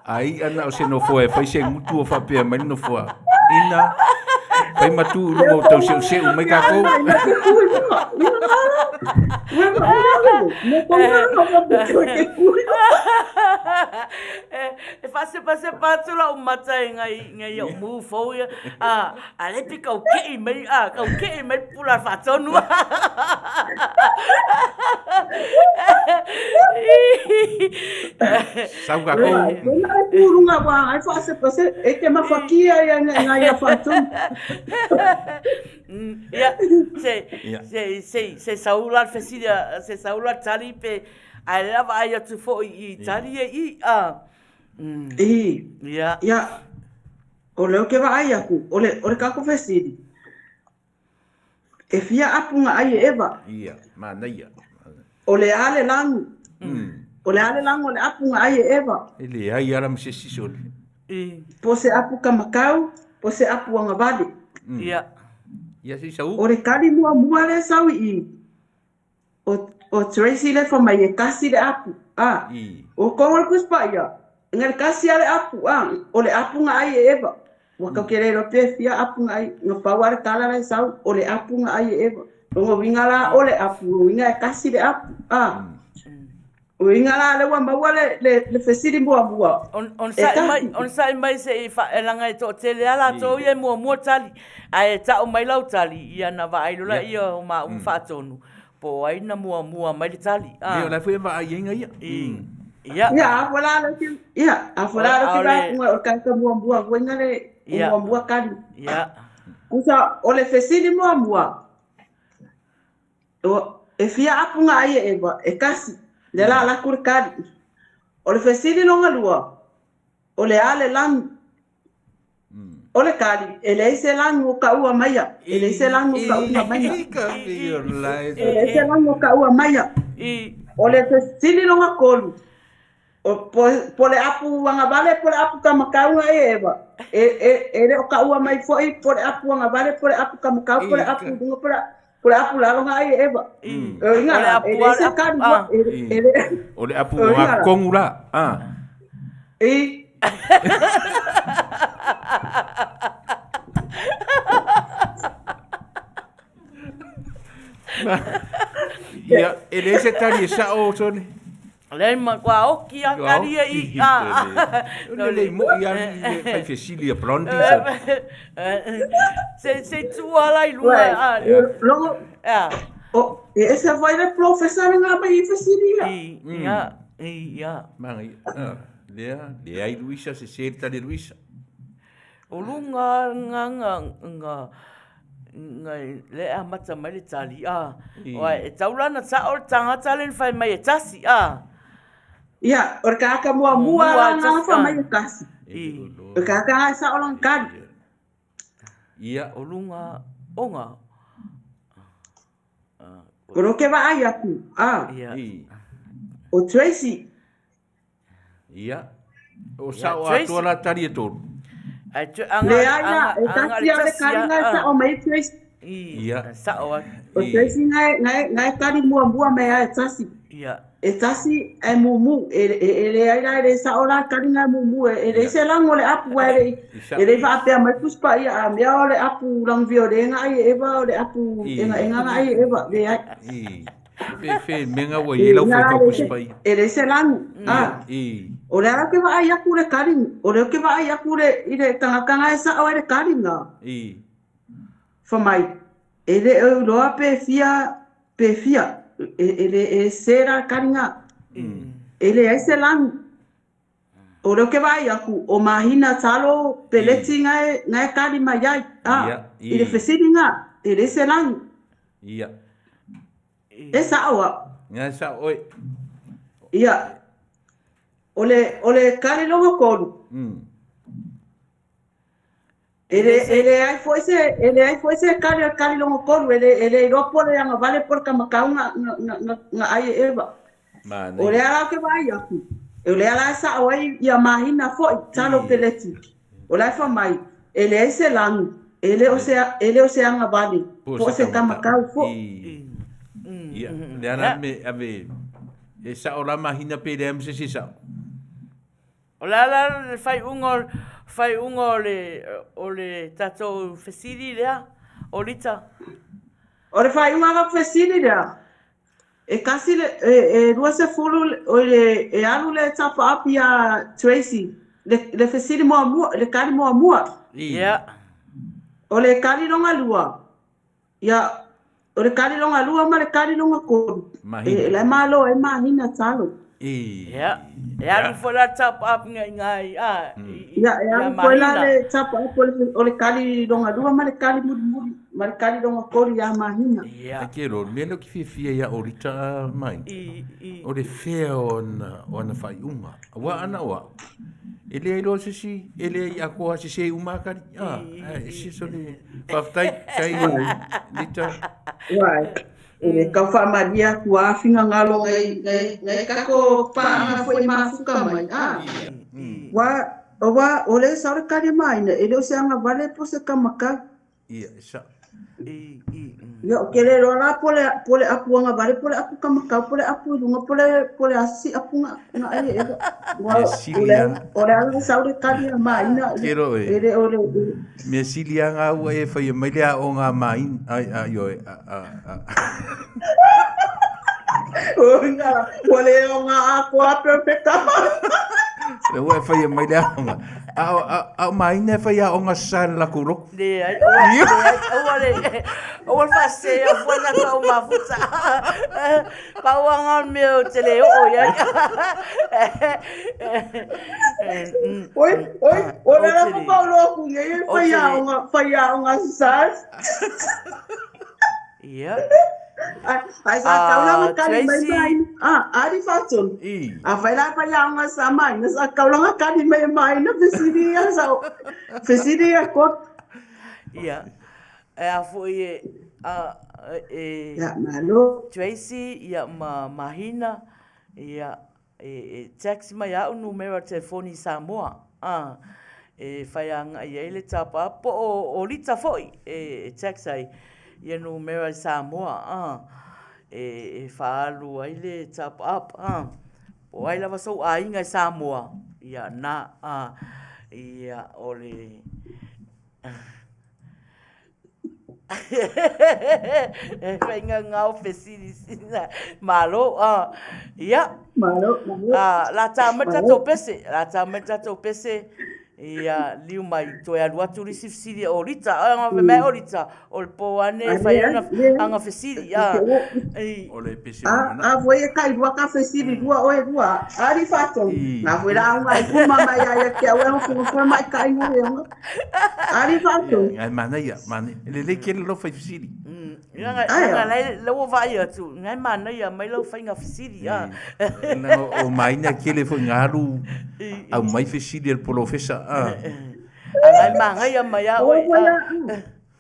Ai ana o se nofoa e fai se gutu o faapea mai le nofoa. Ina fai ma tu i luga o tauseuseu mai tatou. Ai, te ku i luga. Ia, ala. Ua ma ua ua. Mo ko ngā ngā te ku i luga. E faasepasepa atu lau mata i ngai ngai au mu fou ia. A a le pe kau kei mai a kau kei mai pula faatonu. Sau tatou. Tena e pūrunga wā, ai whaasepase, e te mawhakia ia ngai ia whaatonu. Ia, se, se, se, se sau la le fesili, se sau la le tali pe, ae lea vaai atu foi i tali e i, a. I. Ia. Ia, o lea ou te vaai atu, o le, o le tatou fesili, E fia apu na ai e Eva? Ia, manaia. O le a le lanu? O le a le lanu o le apu na ai e Eva? E leai ala ma se isi sole. I. Po se apu kamakau, po se apu agavale. Ia. Ia se i sau. O le tali muamua lea e sau i i, O, o Tracy le fai mai e kasi le apu, a. I. O kongo le Tusi Paia, na le kasi a le apu, a, o le apu na ai e Eva. Ua tau ke le iloa pe fia apu na ai, na pau a le tala la e sau, o le apu na ai e Eva. Lona uiga la o le apu, lona uiga e kasi le apu, a. Uiga la lea ua maua le, le, le fesili muamua, e kasi. Onosai mai se i leaga e toatele lava latou ia e muamua tali, ae tau mai lau tali, ia ona vaai loa lea o maua ma faatonu, po o ai na muamua mai le tali. Ia, o la e foi e vaai i ai ia. Ia. Ia, a foi la lea ke, ia, a foi la lea ke vaai atu o le tagata muamua foi na le, o muamua tali. Ia. Tusa, o le fesili muamua, o, e fia apu na ai e Eva, e kasi, lea la alu atu le tali. O le fesili lona lua, o le a le lanu? O le tali, e leai se lanu o taua maia. E leai se lanu o taua maia. E leai se lanu o taua maia. O le fesili lona tolu, o, po, po le apu agavale po le apu kamakau na e Eva. E, e, e le o taua mai foi po le apu agavale po le apu kamakau po le apu luga po le po le apu lalo na ai e Eva. O inga la, e leai se tali foi, e, e le, O le apu o nga kongu la. Ah. I. Ia, e leai se tali e sao, Sone. Leai ma kua oki a kari e i a. O le lei moi a le fai fesili a Blondie. Sa. Se se tua la i lunga a. Logo. A. O, e ese foi le professor nga mai i fesili ia. I, ia, i, ia. Manaia. Ah, lea, leai Luisa, se se le tali a Luisa. O lunga nga nga nga nga le amata mai le tali a. Oa e tau la na sao le tagata le na fai mai e tasi a. Ia, o le tagata muamua la na fai mai e tasi. I. O le tagata la e sao lana tali. Ia. O lunga o nga. O lo ke vaai atu, a. Ia. O Tracy. Ia. O sao atoa la tali e tolu. Ai tu anga Leai la, e tasi a le kari ngai sao mai e Tracy. Ia. Sao a. O Tracy ngai ngai ngai kari muamua mai a e tasi. Ia. E tasi e mumu e e e leai la e le sao la kari ngai mumu e e leai se lago o le apu ae le i e le i faapea mai Tusi Paia a mea o le apu lagiviole nga ai e Eva o le apu egaega nga ai e Eva leai. I. Fe fe menga ua i ai lau faitau Tusi Paia. E leai se lanu. A. I. O le ala ou te vaai atu i le kali, o lea ou te vaai atu i le i le tagata na e sao ai le kaliga. I. Fai mai, e le o iloa pe fia, pe fia, e, e le e se la le kaliga. E leai se lanu. O lea ou te vaai atu, o mahina talo peleti na e, na e kali mai ai, a, Ia, i le fesili na, e leai se lanu. Ia. E sao au. Nga e sao oe. Ia. O le, o le kali lona tolu. E le, e leai foi se, e leai foi se kali o le kali lona tolu, e le, e le iloa po o le agavale po o le kamakau na, na, na, na, na ai e Eva. Manaia. O lea la ou te vaai atu, o lea la e sao ai ia mahina foi, talo peleti. O la e fai mai, e leai se lanu, e le o se, e le o se agavale, po o se kamakau foi. I. Ia, lea la me ave, e sao la mahina pe leai ma se isi e sao. O le a la le faaiuga, faaiuga o le, o le tatou fesili lea, o Lita? O le faaiuga o lau fesili lea, e kasi le, e, e 20, oi le, e alu le top up iā Tracy, le, le fesili muamua, le kali muamua. Ia. O le kali lona lua, Ia, o le kali lona lua ma le kali lona tolu. Mahina. E, la e malo ai mahina talo. I. Ia, e alu foi la le top up i ngā i, a, i, Ia, e ia alu foi la mahina. le top up o le, o le kali lona lua ma le kali mulimuli. ma le kali longa tolu ia Mahina. Ia. Ai ke lo, mea lea ou te fiafia ia Olita a Maina, I, i. o le fea o ana, o ana faaiuga. Aua ana o au, e leai loa se isi, e leai atoa sese uma a kali. A, ae ese so le, faafetai, tai Lita. Uai, e le tau faamalie atu a finagalo ngai, ngai, ngai kako paaga foi mafuka mai, a. Ua, ua, o le sao le kali a Maina, e le o se agavale po o se kamakau. Ia, e sao. Ia, ou te le iloa la po o le, po o le apu agavale, po o le apu kamakau, po o le apu i luga, po o le, po o le asi apu na, na ai e Eva. Ua, Mea o sili le, lava. o le ala sau le kali a Maina, Ke roa e e. le o le, Mea sili lava ngā ua e whaia mai le aoga a Maina, ai, a, ioe, a, a, a. Ua ua le o ngā atoa perfect ama. Le ua e whaia mai le aoga. A, a, a o Maina e whai aoga sa le lakou lotu. Leai, aua, leai, aua le, aua le faasese afua na tau mafuta. Pau lava na o le mea ou te le oo i ai. Oi, oi, o le ala fo kau loa ku nei e whai aoga, whai aoga sa. Ia. Ai, ai sa kau langa kali mai Tracy. mai. Ah, ari whatun. I. A whai la whai aoga sa mai, na sa kau langa kali mai mai na fesiri ia sa fesiri ia ko. Ia. E a foi e, a, e, Ia, malo. Tracy, ia, ma Mahina, ia, e, e text mai a'u numera telefoni i Samoa, a, e whai agai ai le tapa, po o, o Lita foi e, e text ai ia numera i Samoa, a, e, e whaalu ai le top up, a, po o ai lava sou aiga i Samoa, ia, na, a, ia, o le, E whainga ngao fesili sina. Malo. Ia. Malo, malo. La tā mai tatou pese. La tā mai tatou pese. Ia, liu mai toe alu atu risi fesili o Rita. Ai, nga mea o Rita. O le pō ane e whai ana, anga fesili. O le pese A, a voi e kai rua ka fesili rua oe rua. Ari whatou. Ngā voi rā unga i puma mai ai a kia ue ho fua mai kai ngore onga. Ari whatou. Ai, manaia, manaia. E lelei kele lau fai fesili. Nga nga lai lau vaai atu, ngai manaia mai lau fainga fesili. A. O maina kele foi nga alu au mai fesili e le polofesa. A. A ngai mangaia mai a oe.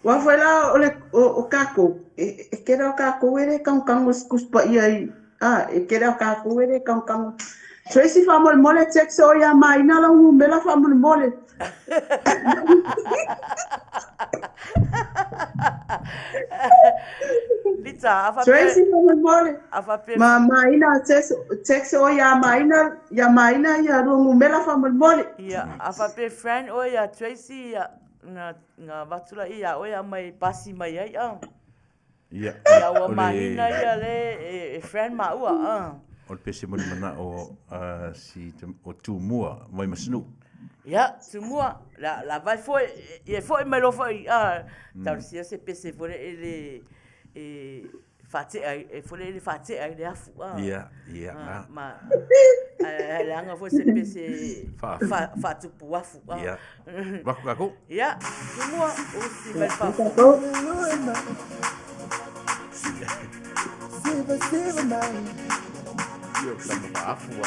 Ua foi la o le o kākou, e, e kele o kākou e le kagokago i se Tusi Paia i, a, e kele o kākou e le kagokago. Tracy faamolemole text o ia Maina lau numela faamolemole. Lita, a faapea... Tracy faamolemole. A faapea... Ma Maina text, text o ia Maina, ia Maina ia lua numela faamolemole. Ia, a faapea friend oe ia Tracy, ia, na, na avatu la ia oe aumai pasi mai ai, a. Ia, Ia ua o le- mahina ia le e, e friend maua, a. O le pese mo le manao a si o Tumua mai Masinu. Ia, Tumua, la, la vai foi, e foi mai loa foi, a, tau sia se pese foi le, e le, e faatea, e foi le, le faatea i le afu, a. Ia, ia, a. Ma, a, leaga foi se pese Faafu. fa, faatupu afu, a. Ia. Vaku kākou. Ia, Tumua, usi mai le faafu. Siva, siva mai. Ia, o tama faafu a.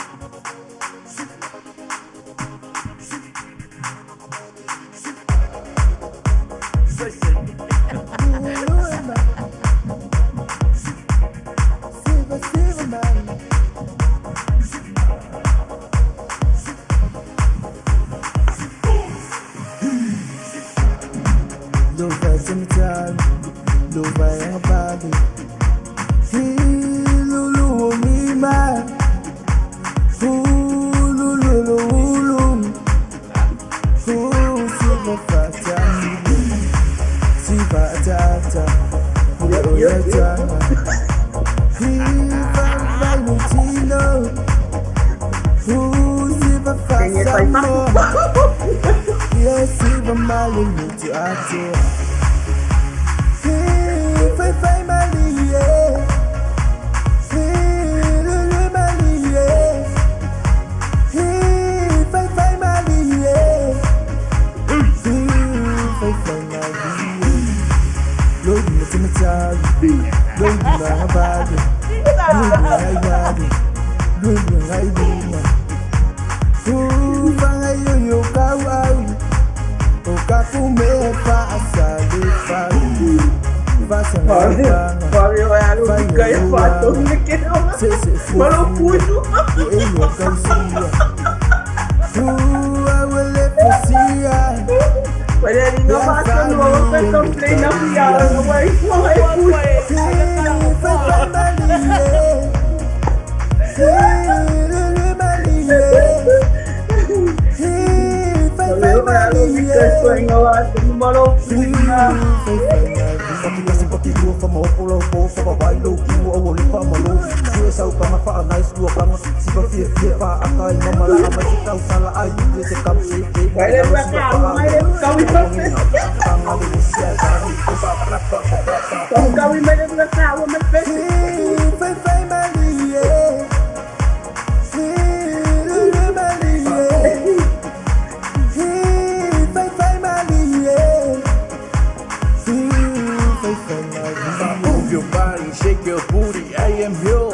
Siva, siva mai. Lova semitalo, lova yangabali. Hilulu mima. Hululu hulu. Siva fata. Siva tata. Hulu Hiva vainutino. Siva Tenye fai fasamo. Yes, siva mali mutu ato. Fai fai mali yeah. Lulu mali yeah. Fai fai mali yeah. Fai fai mali yeah.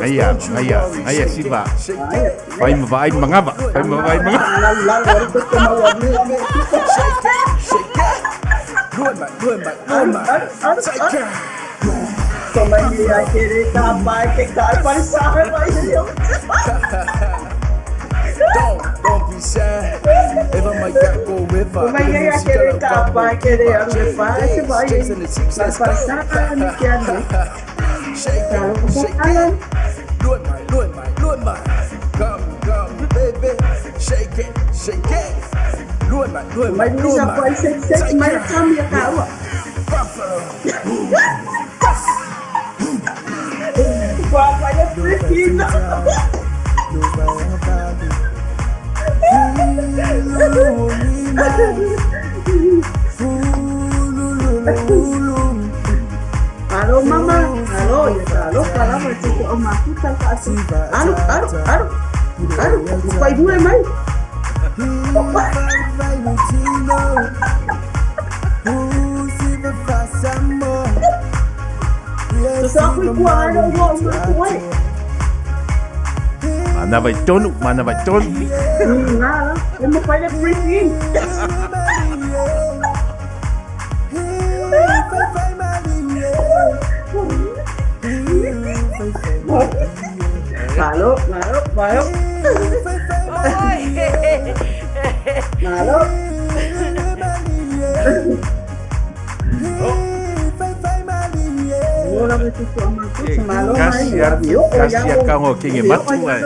Aia, aia, aia siva. Fai ma vai mangava, fai ma vai mangava. Don't be sad. Eva mai ka ko eva. Shake it, shake it. Lue mai, lue mai, lue mai. Come, come, baby. Shake it, shake it. Lue mai, lue mai, lue mai. Take it. Buffalo. Alo mama, alo, alo, palava te o mafuta ka atu. Alo, alo, alo. Alo, pai bure mai. So sa kui kua alo ua o mai kuai. Mana vai tonu, mana vai tonu. Ngā la, e mo pai le briefing. Malo, malo, malo. Malo. Kasi a kango kingi matu ai.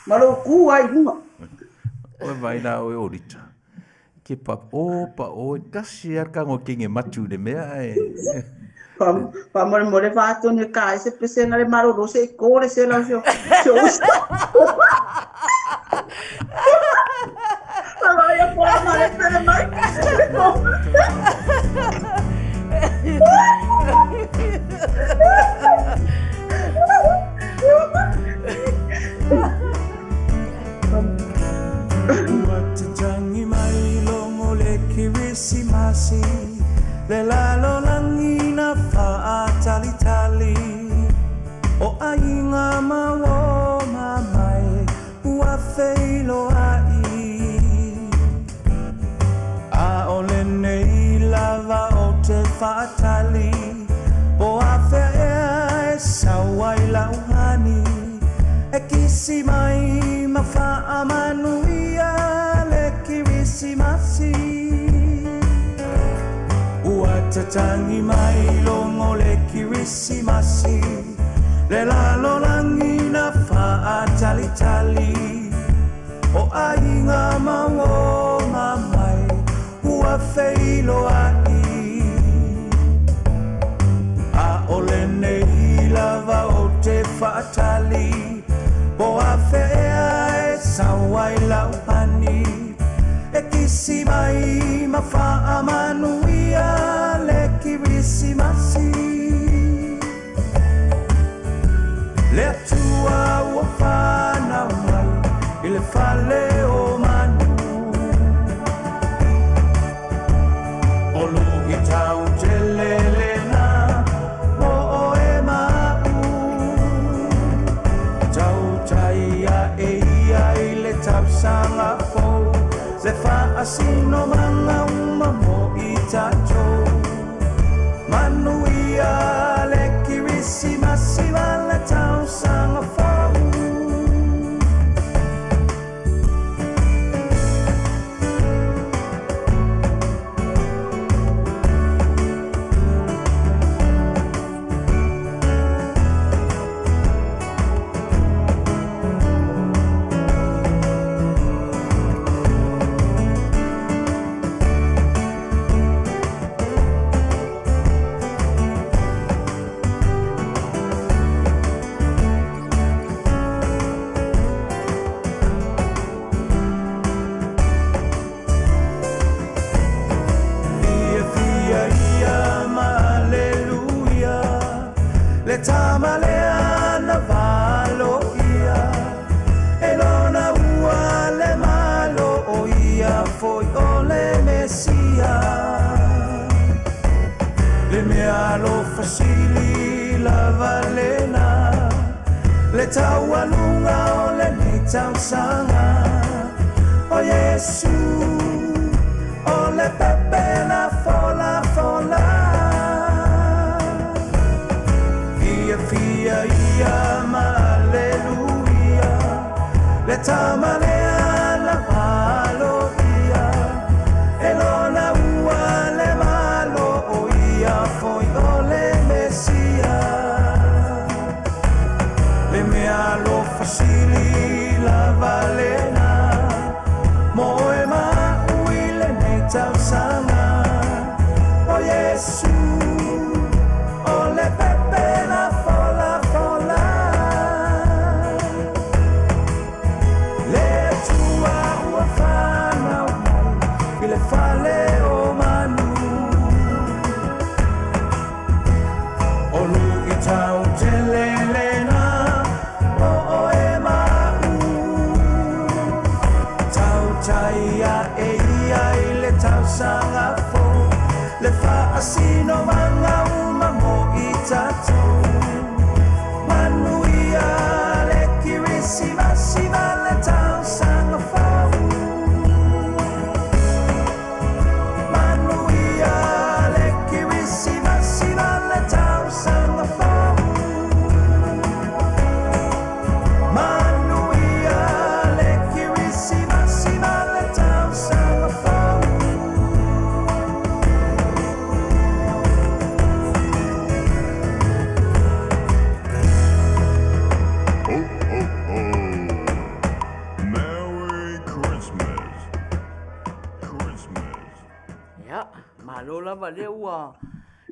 Malo ku ai lunga. Oi vai na oi orita. Ke pa o pa o kasi a kango kingi matu le mea ai. Pa mo mo le va tonu ka se pese na le maro ro se ko le se la se. Se o. Vai a pôr a mare pele mai. Ua tatangi mai longo le kirisimasi Le lalo langi na whaatalitali O ainga mawo mamai Ua wheilo ai A ole nei lava o te whaatali Po a whea e sawai lauhani E kisi mai ma whaamanuia le kirisimasi Ua tatangi mai longo le kirisimasi Le lalo langi na whaatalitali O ainga mawo mamai Ua wheilo ai A ole nei lava o te whaatali Po a whea e sawai lauhani E kisi mai ma whaamanuia le kirisimasi Le atua ua whanau mai i le fale o manu O lu i tau te lele na mo o e mau Tau tai tausaga fou Le faasinomaga uma mo i tatou Manuia le Kirisimasi ma le tausaga fou. Fiafia ia ma Aleluia, le tama lea na valoia, e lona ua le Malo o ia foi o le Mesia. Le mea alofa sili lava lena, le taualuga o lenei tausaga, o Iesu o le pepe na folafola. Fiafia ia ma Aleluia, le tama lea na valoia, e lona ua le Malo o ia foi o le Mesia. Le mea alofa sili lava lena, mo oe ma a'u i lenei tausaga, o Iesu o le pepe na folafola. Le Atua ua fanau mai i le fale o manu. O luitau tele lena mo oe ma a'u. Tautai a'e ia i le tausaga fou, le faasinomaga uma mo i tatou. Manuia le Kirisimasi ma le tausaga fou. Manuia le Kirisimasi ma le tausaga fou. Manuia le Kirisimasi ma le tausaga fou. Ho, ho, ho. Merry Christmas. Christmas. Ia, malo lava lea ua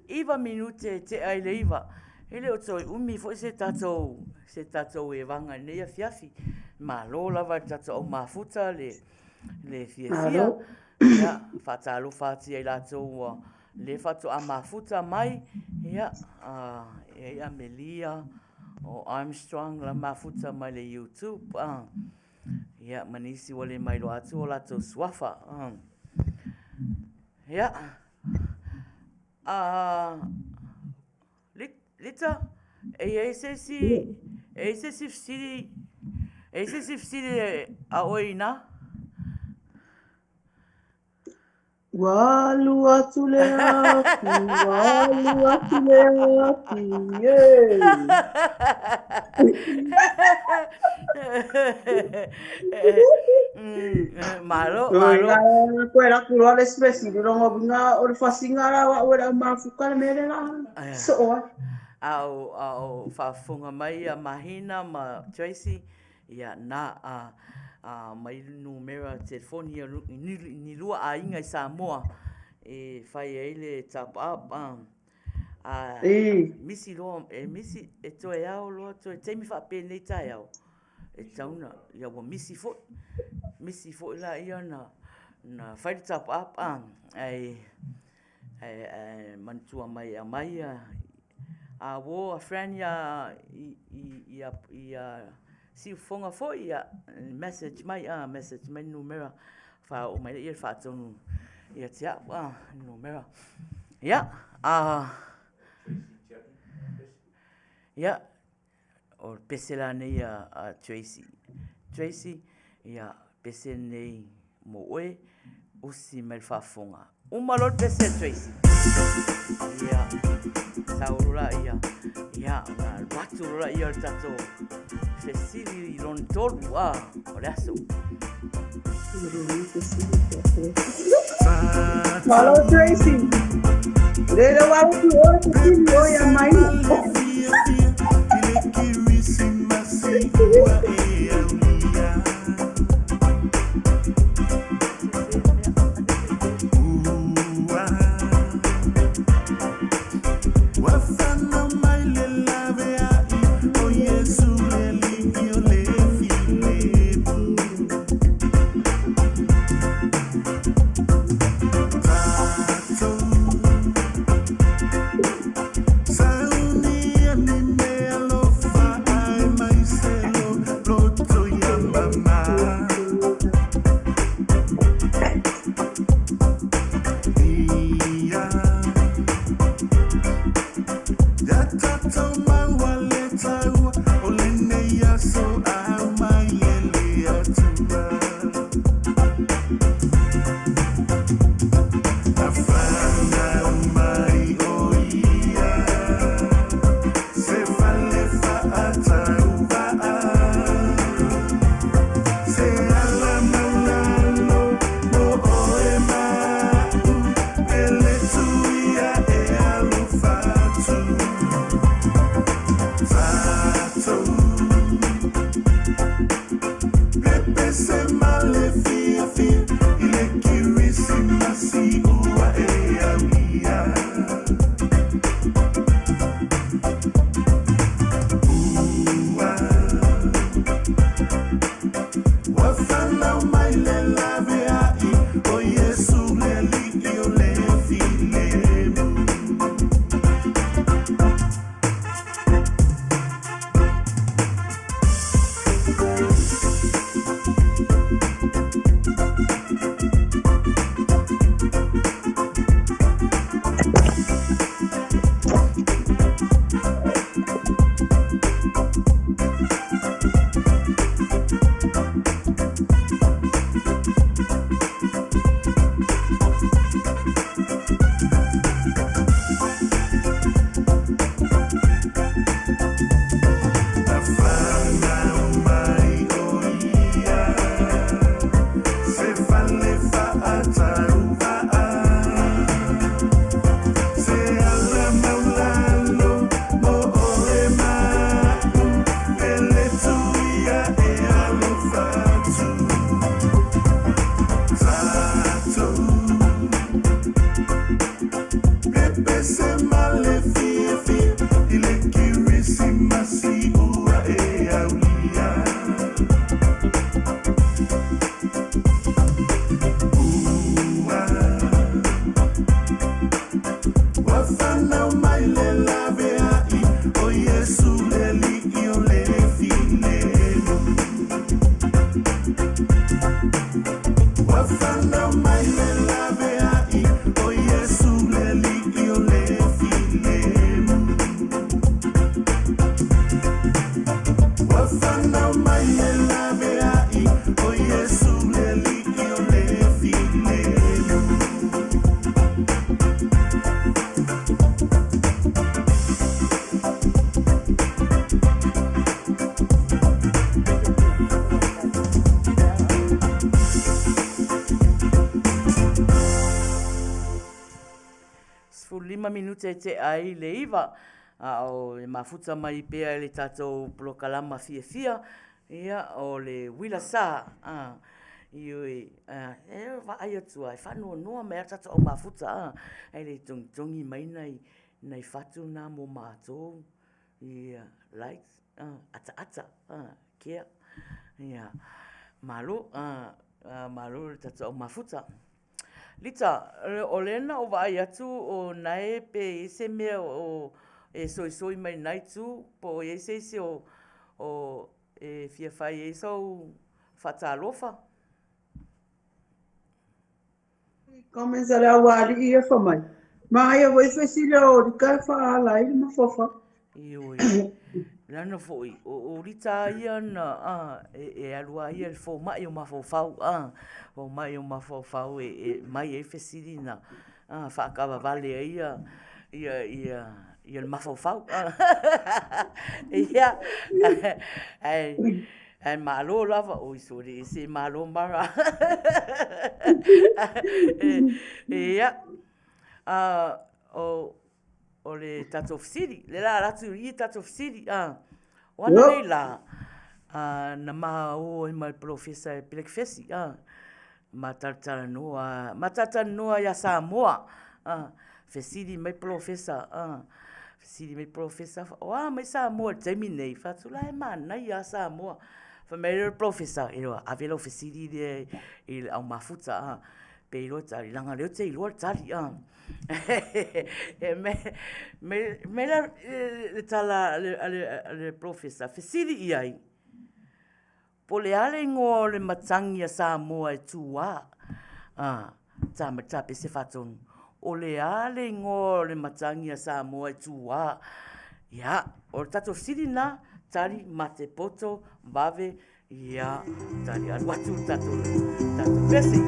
iva minute e tea i le iva. E le o toe umi foi se tatou, se tatou evaga i lenei afiafi. Malo lava i le tatou au mafuta le, le fiafia. Malo. Ia, faatalofa atu ia i latou ua le faatoa mafuta mai. Ia, a, e ai Amelia o Armstrong la mafuta mai le YouTube. A, ia, ma nisi ua le mailoa atu o latou suafa. A. Ia, a, Lita, e i ai se isi, e i ai se isi fesili, e i ai se isi fesili a oe inā? Ua alu atu le afi, ua alu atu le afi, e. Malo, malo. Koe la kuloa le isi fesili, lona uiga o le fasiga la o a'u e le aumafuka le mea lea la soo ai. A o, a o faafofoga mai ia Mahina ma Tracy, ia na a, a mai numera telefoni ia ni, ni lua aiga i Samoa e fai ai le top up. A, a misi loa, e misi, e toe ao loa, toe taimi faapenei taeao. E tatau ona, ia ua misi foi, misi foi laia na, na fai le top up a, ae, ae, ae manatua mai e aumai ia, a uo a friend ia, i, i, ia, ia Siufofoga foi, ia, message mai, a, message mai le numera, faaoo mai lea le faatonu ia te au, a, le numera. Ia, a, ia, O le pese lanei a Tracy. Tracy, ia, pese nei mo oe, usi mai le faafofoga. Uma loa le pese a Tracy. Ia, sau loa laia, ia, ona alu atu loa laia o le tatou fesili i lona tolu, a, o le aso. Malo Tracy. Le le wa tu o te tini o ia mai. 15 minute e tea ai le 9, a o e mafuta mai pea i le tatou polokalama fiafia, ia, o le uila sa, a, ioe, a, e vaai atu lava, e faanoanoa mai lava le tatou au mafuta, a, ae le togitogi mai nai, nai fatu na mo matou, ia, likes, a, ataata, a, kea, ia, malo, a, malo le tatou au mafuta. Lita, o lea na ou vaai atu o nae pe i ai se mea o e soisoi mai lena itu, po o i ai se isi o o e fia fai ai sou faatalofa. Comments a le aualii ia fai mai, Manaia foi fesili a o Lika e faaala ai le mafaufau. Ioe. Leaga foi, o Lita a ia na, a, e, e alu a ia i le fomai o mafaufau, a, fomai o mafaufau e, e mai ai fesili na, a, faakavavale ai ia, ia, ia, ia le mafaufau. Ia, ae, ae malo lava, oi sole, se malo mara. Ia, a, o, o le tatou fesili, le la atu i tatou fesili, a, o ana nei la, a, na ma o ai ma le polofesa e pelekefesi, a, ma talatalanoa, ma talatalanoa ia Samoa, a, fesili mai polofesa, a, fesili mai polofesa, o a mai Samoa i le taimi nei, fai atu la e manaia a Samoa. Fai mai le polofesa, ave lau fesili lea i le au mafuta, a, pe iloa tali, leaga o lea ou te iloa le tali, a. E me, me, me la le tala a le polofesa, fesili i ai, po o le a le igoa o le matagi a Samoa e tuā? A, tā mai tā pese faatonu. O le a le igoa o le matagi a Samoa e tuā? Ia, o le tatou fesili lena, tali ma te poto, vave, Ia, tali alu atu le tatou, tatou pese.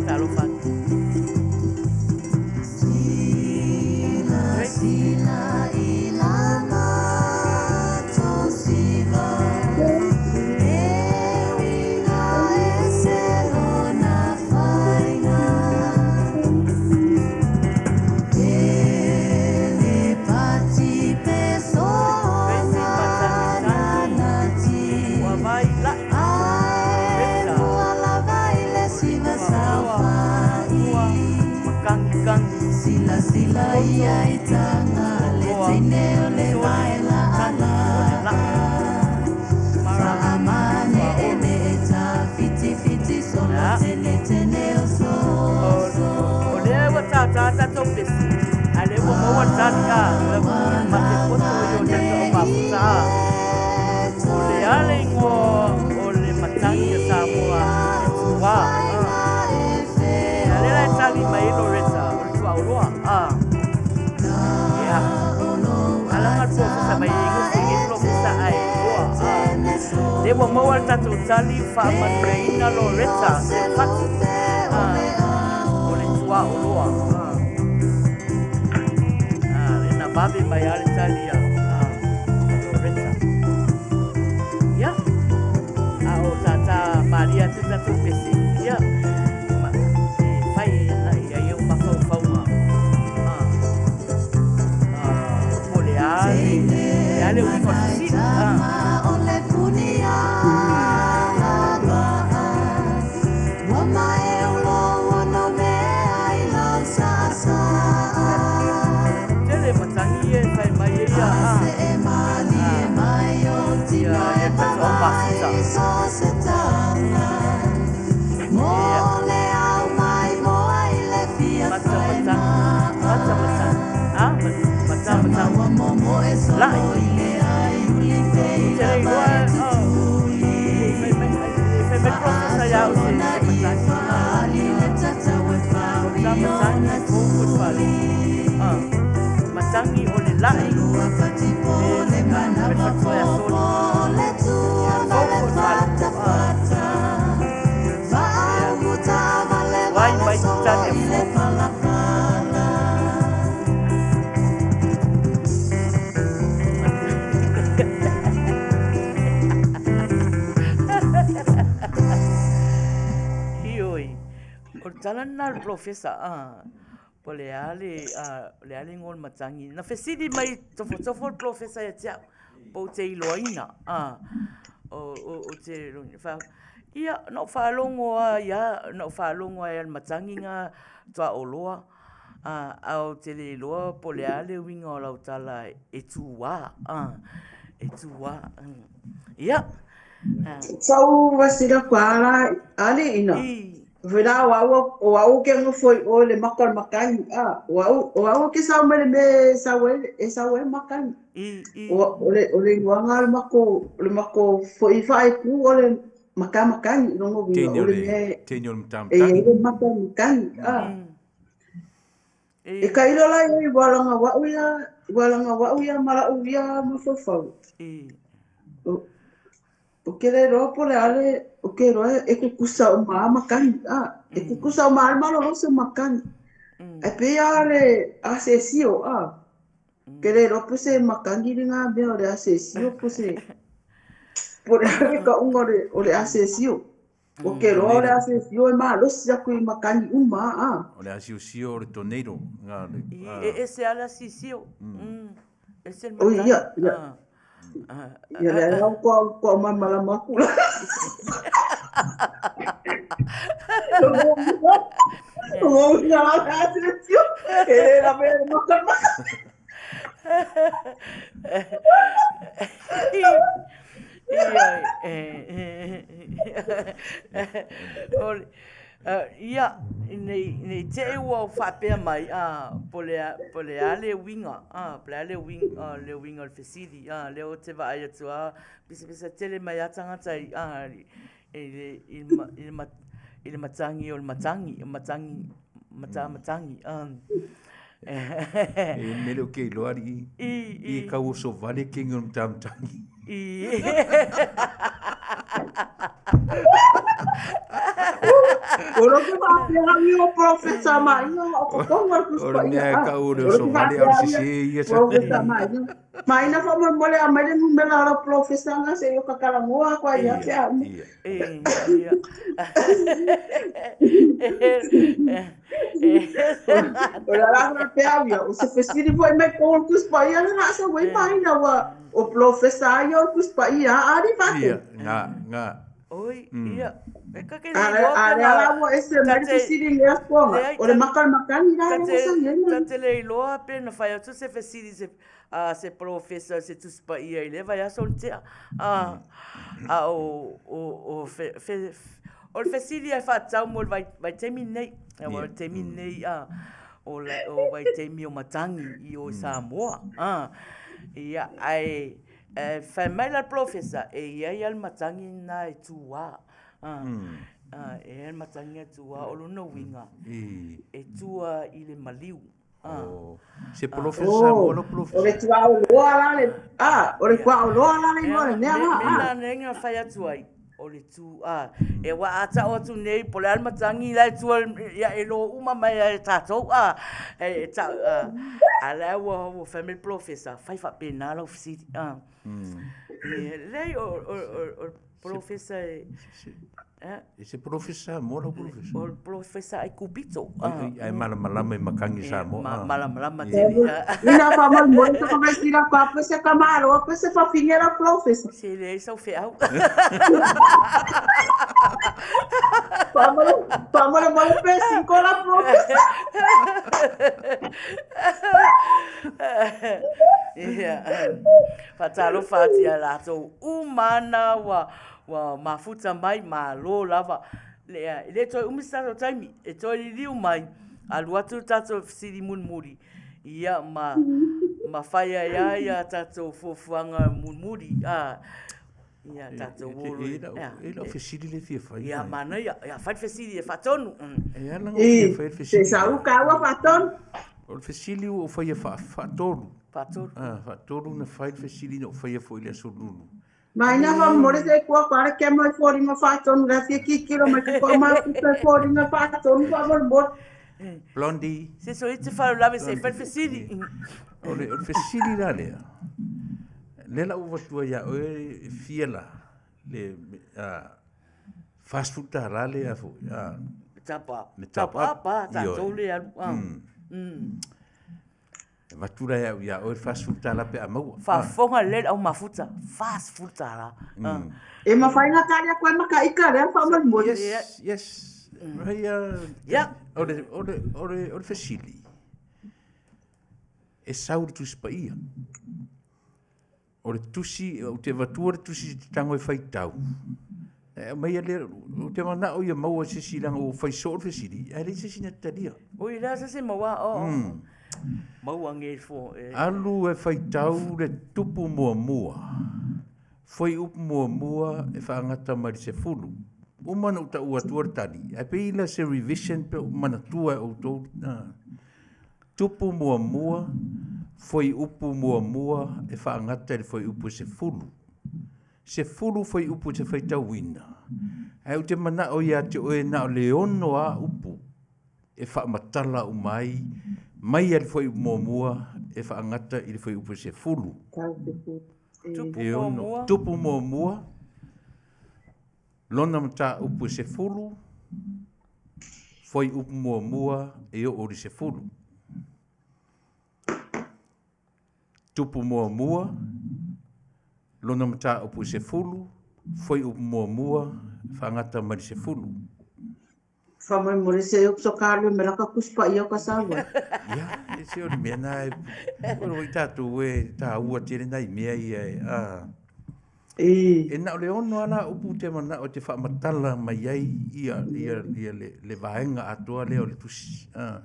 Talofa atu. Tracy. O lea ua tātā tātou pese, a lea ua maua le tali, a, ma te poto i o tatou au mafuta, a. O le a le ingoa o le matagi a Samoa e tuā, a. A lea la e tali mai ai Loretta, o le tuaoloa, a. Ia. Alaga le polofesa mai e gofo i nei polofesa ae iloa, a. Lea ua maua le tatou tali faamanuiaina Loretta Seufatu, a, o le tuaoloa, a. A, lea na vave mai lava le tali a, a Loretta. Ia, a o tātā malie atu le tatou pese, ia, ma, e fai e i ai ou mafaufauga, a, a, po o le a le, le a le uiga o le fesili, a. Tele matagi ia e fai mai ai ia, a, a, ia, ia tatou au mafuta. Ia. Mata matagi, mata matagi, a, mata matagi, la'i. Ou te le iloa, a, le i fai mai, le i fai mai le polofesa ia au se, se matagi, a, mata matagi, fou foi le fale, a, matagi o le la'i, le, a, mai le faletua ia Soli, fou foi le fale, a. Ia, uai mai tali a fou. Ioe, o le tala lena a le polofesa, a, po o le a le, a, le a le igoa o le matagi. Na fesili mai tofotofo le polofesa ia te au, po ou te iloaina, a, o, o, o te, fa, ia, na ou faalogo lava ia, na ou faalogo lava ia le matagi na tuaoloa, a, a ou te le iloa po o le a le uiga o lau tala e tuā, a, e tuā. Ia. Sau vasila kwa ala ali ina. Vela o au o au ke nofo i o le maka o le makani a o au o au ke sau mai le mea e sau ai e sau ai makani. O o le o le igoaga o le mako o le mako foi faaipu o le makamakani lona uiga o le mea teine o le e i ai le maka o le makani a. E tailo la ia i ua laga o a'u ia, ua laga o a'u ia ma la'u ia mafaufau. Ou te le iloa po o le a le, ou te iloa e tutusa uma lava makani, a, e tutusa uma lava le malolosi o makani. Ae pei lava o le asiasio, a, ou te le iloa po o se makani lena mea o le asiasio po o se, po o le a le tauga o le asiasio. Ou te iloa o le asiosio e malosi atu i makani uma a. O le asiosio o le tornado. E ese lava le asiosio. Ese le makani. Ia, ia. Ia lea la ua ou malamalama atu la. Ua uiga la le asiosio. E le lavea i le makamaka. Ia, ne i te i ua ou faapea mai, po o le a le uiga, po o le a le uiga o le fesili, lea ou te vaai atu lava, pisapisa tele mai lava tagata i le matagi o le matagi, matagi, mata matagi. E mele o ke iloa alii i kau oso vale kenge o le mata matagi. O lo ke faapea au ia o Professor Maia o kokoga o le Tusi O le Paia. mea e kau o le oso vale au sese ia sa. Professor Maia. Maina faamolemole aumai le numera o lau Professor na se i o ka talanoa atu ai ia te au. Ia. O le ala faapea au ia, o se fesili foi mai tou o le Tusi Paia le na sau ai Maina ua o Professor a ia o le Tusi Paia a ali faatonu. Ia, nga, nga. Oi, ia, e ka ke A le iloa a pe lea na la ua ese mai le tate fesili i lea soaga, leai o le maka o le makani la ta lea ua te sau ai ta Maina. te le iloa pe na fai atu se fesili se a se polofesa se Tusi Paia i lea vaiaso na tea. A, a o, o, o, fe, fe, o le fesili e faatatau mo le vai, vaitaimi lenei. Aua o le taimi lenei, a, o, la, o vaitaimi o matagi i o i Samoa. A, ia, ae, ae fai mai la le polofesa, e i ai lava le matagi lena e tūā. A, a, e i ai le matagi e tūā, o lona uiga, e tua i le maliu. Oh, se polofesa Samoa lo polofesa. O le tuaoloa la le, a, o le tuaoloa la le igoa o le mea la, a. Mea na na fai atu ai, o le tu, a, e wa a tao atu nei, po o le a le matagi la e tua, ia e lo uma mai ai e tatou, a, e tau, a, a la ua, ua fai mai le polofesa, fai faapena lau fesili, a. E leai, o, o, o, o le polofesa e, E se polofesa Samoa lau polofesa. O le polofesa ai kupito. Ai malamalama i matagi Samoa. Malamalama tele. Ina faamolemole se faamasina pa pe se tamaloa pe se fafine lau polofesa. Se leai sau feau. Faamolemole pe siko lau polofesa. Ia. Faatalofa atu ia latou uma ana ua Ua mafuta mai, malo lava. Lea, e le toe umi se tatou taimi, e toe liliu mai, alu atu le tatou fesili mulimuli, ia, ma, ma fai ai lava ia tatou fuafuaga mulimuli, a, ia tatou o loa i, ia. E lau fesili lea e fia fai. Ia, manaia, ia, fai le fesili e faatonu. E ala ona fia fai le fesili. Se sau kāua faatonu. O le fesili ua ou faia faatolu. Faatolu. Faatolu na fai le fesili na ou faia foi i le aso Lulu. Mai na faamolemole se kua pare kia mai foliga faatonu lea fia kikilo mai ke koa mafuta e foliga faatonu faamolemole. Blondie. Se so i te faalavelave se i fai le fesili. O le, o le fesili la lea, lea la ua avatua ia oe e fia la, le fast food tālā lea foi. Top up. Le top up. Top up, tatou le alu. E avatu la e au ia oe le 40 tala pe a maua. Faafofoga lelei le au mafuta, 40 tala. E mafai ona tali atu ai ma ka ika lea faamolemole. Yes, yes. Hei a, o le, o le, o le, o le fesili, e sau le Tusi Paia. O le tusi, ou te avatua le tusi i te tago e faitau, e aumaia lea, ou te manao ia maua se isi leaga ua fai soo le fesili, ae leai se isi na te talia. Oi, le a se isi maua, o, maua nge fo. Alu e faitau le tupu muamua, fuaiupu muamua e faagata mai le 10. Uma ona ou taua atua le tali, ae pei la se revision pe ou manatua e outou. Tupu muamua, fuaiupu muamua e faagata i le fuaiupu e 10. 10 fuaiupu e te faitauina, ae ou te manao ia te oe na o le 6 lava upu e faamatala uma ai mai lava i le fuaiupu muamua e faagata i le fuaiupu e 10. Tupu E 6. muamua. Tupu muamua, lona mataupu e 10, fuaiupu muamua e oo i le 10. Tupu muamua, lona mataupu e 10, fuaiupu muamua, faagata mai le 10. Faamolemole se upu sokalue me laka Tusi Paia o ka sau ai. Ia, e se o le mea na e, o le tatou e taua tele nai mea ia e, a. I. E na o le 6 lava la upu te manao e te faamatala mai ai ia, ia, ia le vaega atoa lea o le tusi. A.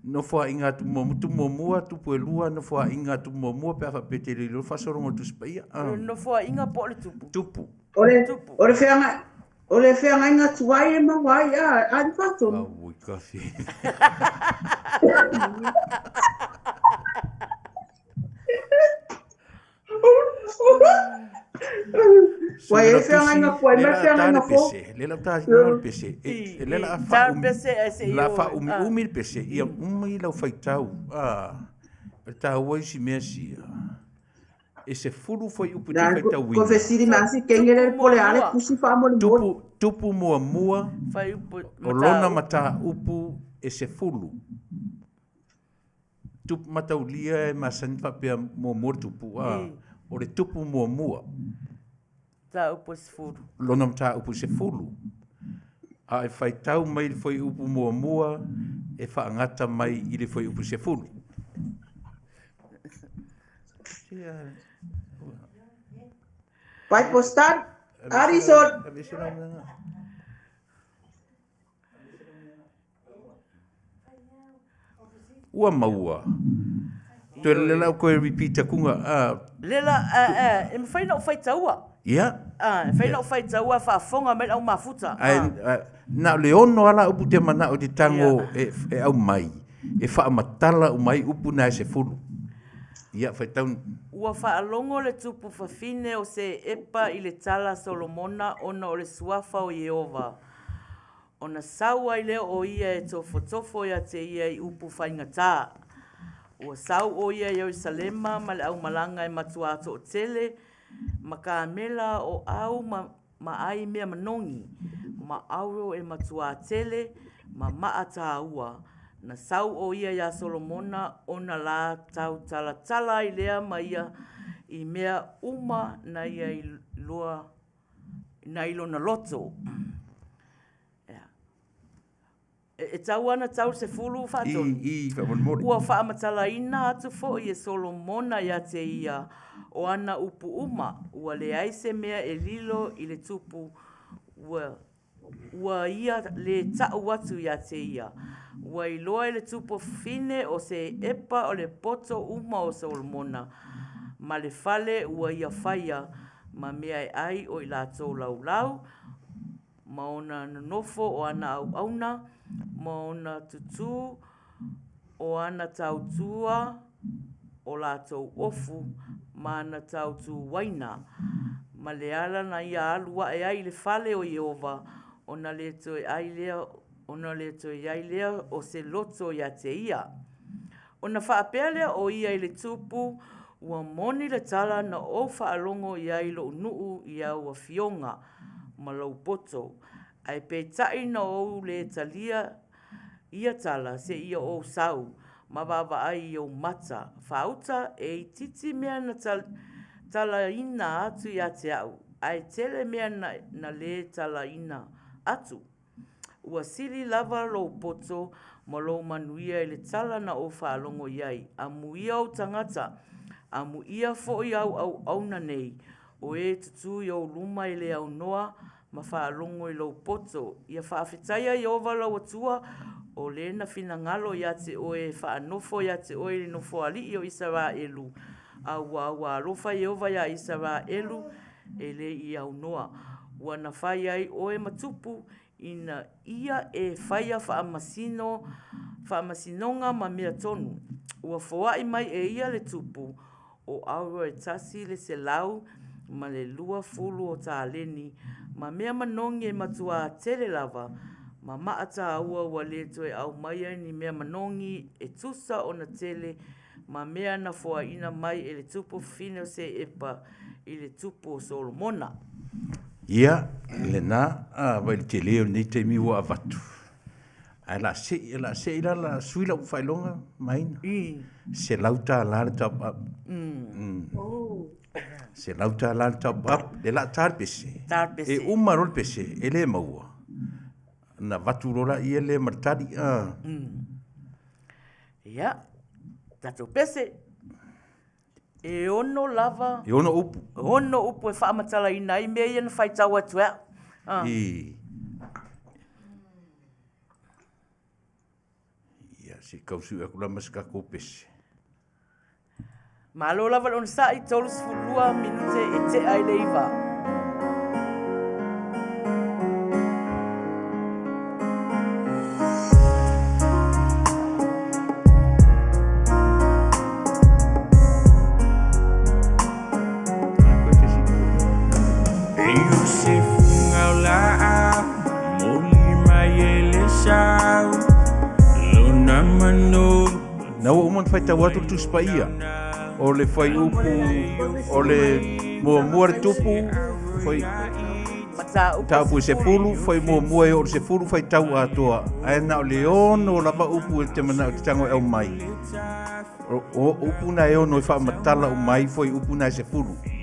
Nofoaiga a Tupu Muamua, Tupu Muamua, Tupu e lua, Nofoaiga a Tupu Muamua pe a faapea e te le iloa le faasologa o le Tusi Paia. A. O le Nofoaiga po o le Tupu? Tupu. O le, Tupu. o le feaga, o le feagaiga tuai e maua ai a, a ni faatonu. Auoi kafe. Ua i ai feagaiga tuai ma le feagaiga fou. Le la ta le pese. E le la Ta le pese ae se i La oo. faaumiumi le pese. Ia umi lau faitau. Ah, e taua isi mea sia. E 10 fuaiupu e te Na, ko faitauina. fesili mai asi kengele le po le a le tusi faamolemole. Tupu, tupu muamua, Fuaiupu o lona mataupu e 10. Tupu mataulia e masani faapea muamua le tupu. Ah, o le tupu muamua. Mataupu e 10. Lona mataupu e 10. A e faitau mai le fuaiupu muamua e faagata mai i le fuaiupu 10. Bible study. Harrison. Ua maua. Toe le lau koe repeat akuga. Ah, Le la, e mafai na ou faitaua. ia. Ah, e mafai na ou faitaua faafofoga mai le au mafuta. Ae, na o le 6 ala upu te manao te tango e, e au mai. E faamatala uma ai upu na e 10. Ia, faitau. Ua faalogo le tupu fafine o se epa i le tala a Solomona ona o le suafa o Ieova. Ona sau ai lea o ia e tofotofo ia te ia i upu faigata. Ua sau o ia i Ierusalema ma le aumalaga e matuā toatele, ma kamela o au ma, ma ai mea manogi, ma auro e matuā tele, ma maa tāua. Na sau o ia iā Solomona ona la tautalatala ai lea ma ia i mea uma na ia i loa na i lona loto. Ia. E tau ana tau le 10 faatonu. I, i, faamolemole. Ua faamatalaina atu foi e Solomona ia te ia o ana upu uma, ua leai se mea e lilo i le tupu ua ua ia lē ta'u atu iā te ia. Ua iloa e le tupu fafine o se epa o le poto uma o Solomona ma le fale ua ia faia ma mea e ai o i latou laulau, ma ona nonofo o ana auauna, ma ona tutū o ana tautua o latou ofu ma ana tautū uaina, ma le ala na ia alu aʻe ai i le fale o Ieova, ona le toe ai lea, ona le toe i ai lea o se loto iā te ia. Ona faapea lea o ia i le tupu, Ua moni le tala na ou faalogo i ai loʻu nuu i au afioga ma lou poto, ae peitai na ou lē talia ia tala seia ou sau ma vaavaai i ou mata. Faauta e itiiti mea na talaina atu ia te au, ae tele mea na lē talaina atu. Ua sili lava lou poto ma lou manuia i le tala na ou faalogo i ai. Amuia ou tagata, amuia foi au auauna nei, o e tutū i ou luma e le aunoa ma faalogo i lou poto. Ia faafetaia Ieova lou Atua, o le na finagalo ia te oe e faanofo ia te oe i le nofoalii o Isaraelu, a ua ua alofa Ieova iā Isaraelu e le i aunoa. Ua na fai ai oe ma tupu Ina ia e faia faamasino, faamasinoga ma mea tonu. Ua foai mai e ia le tupu o auro e 120 o taleni ma mea manogi e matuā tele lava, ma maa tāua ua le toe aumaia ni mea manogi e tusa ona tele ma mea na foaiina mai e le tupu fafine o Seepa i le tupu o Solomona. Ia, lena, a, vaai i le tele o lenei taimi ua avatu. Ae la sei, la sei la la sui lau faailoga, Maina. $100 le top up. Oh. $100 le top up, le la ta le pese. Ta le pese. E uma loa le pese, e le maua. Na avatu loa laia lea ma le tali. Ah. Ia, tatou pese. E ono lava. E ono upu. E ono upu e faamatalaina ai mea ia na faitau atu e au. Ah. I. Ia, se i tau sui atu la ma se tatou pese. Malo lava le onosai, 32 minute e tea i le 9. Na ua uma ona faitau atu le Tusi Paia, o le fuaiupu o le muamua le tupu, foi mataupu e 10, foi muamua e oo i le 10 faitau atoa, ae na o le 6 lava upu e te manao e te tago e aumai. O upu na e ono e faamatala uma ai fuaiupu na e 10.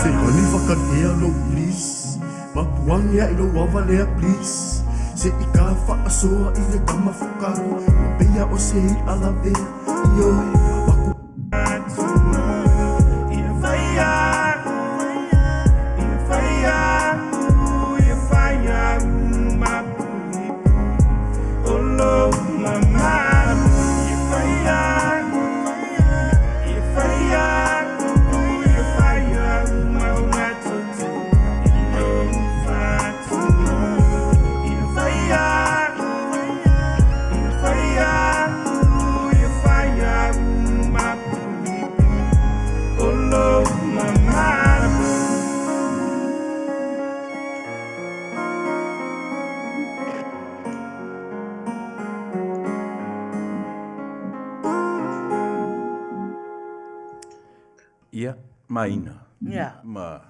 Se honey whakatea lou please Mapuange ai lou ava lea please Se i ka faasoa i le tama fukalo Ua peia o se i'a lavea Ioe paku Ia, Maina. Ia. Ma,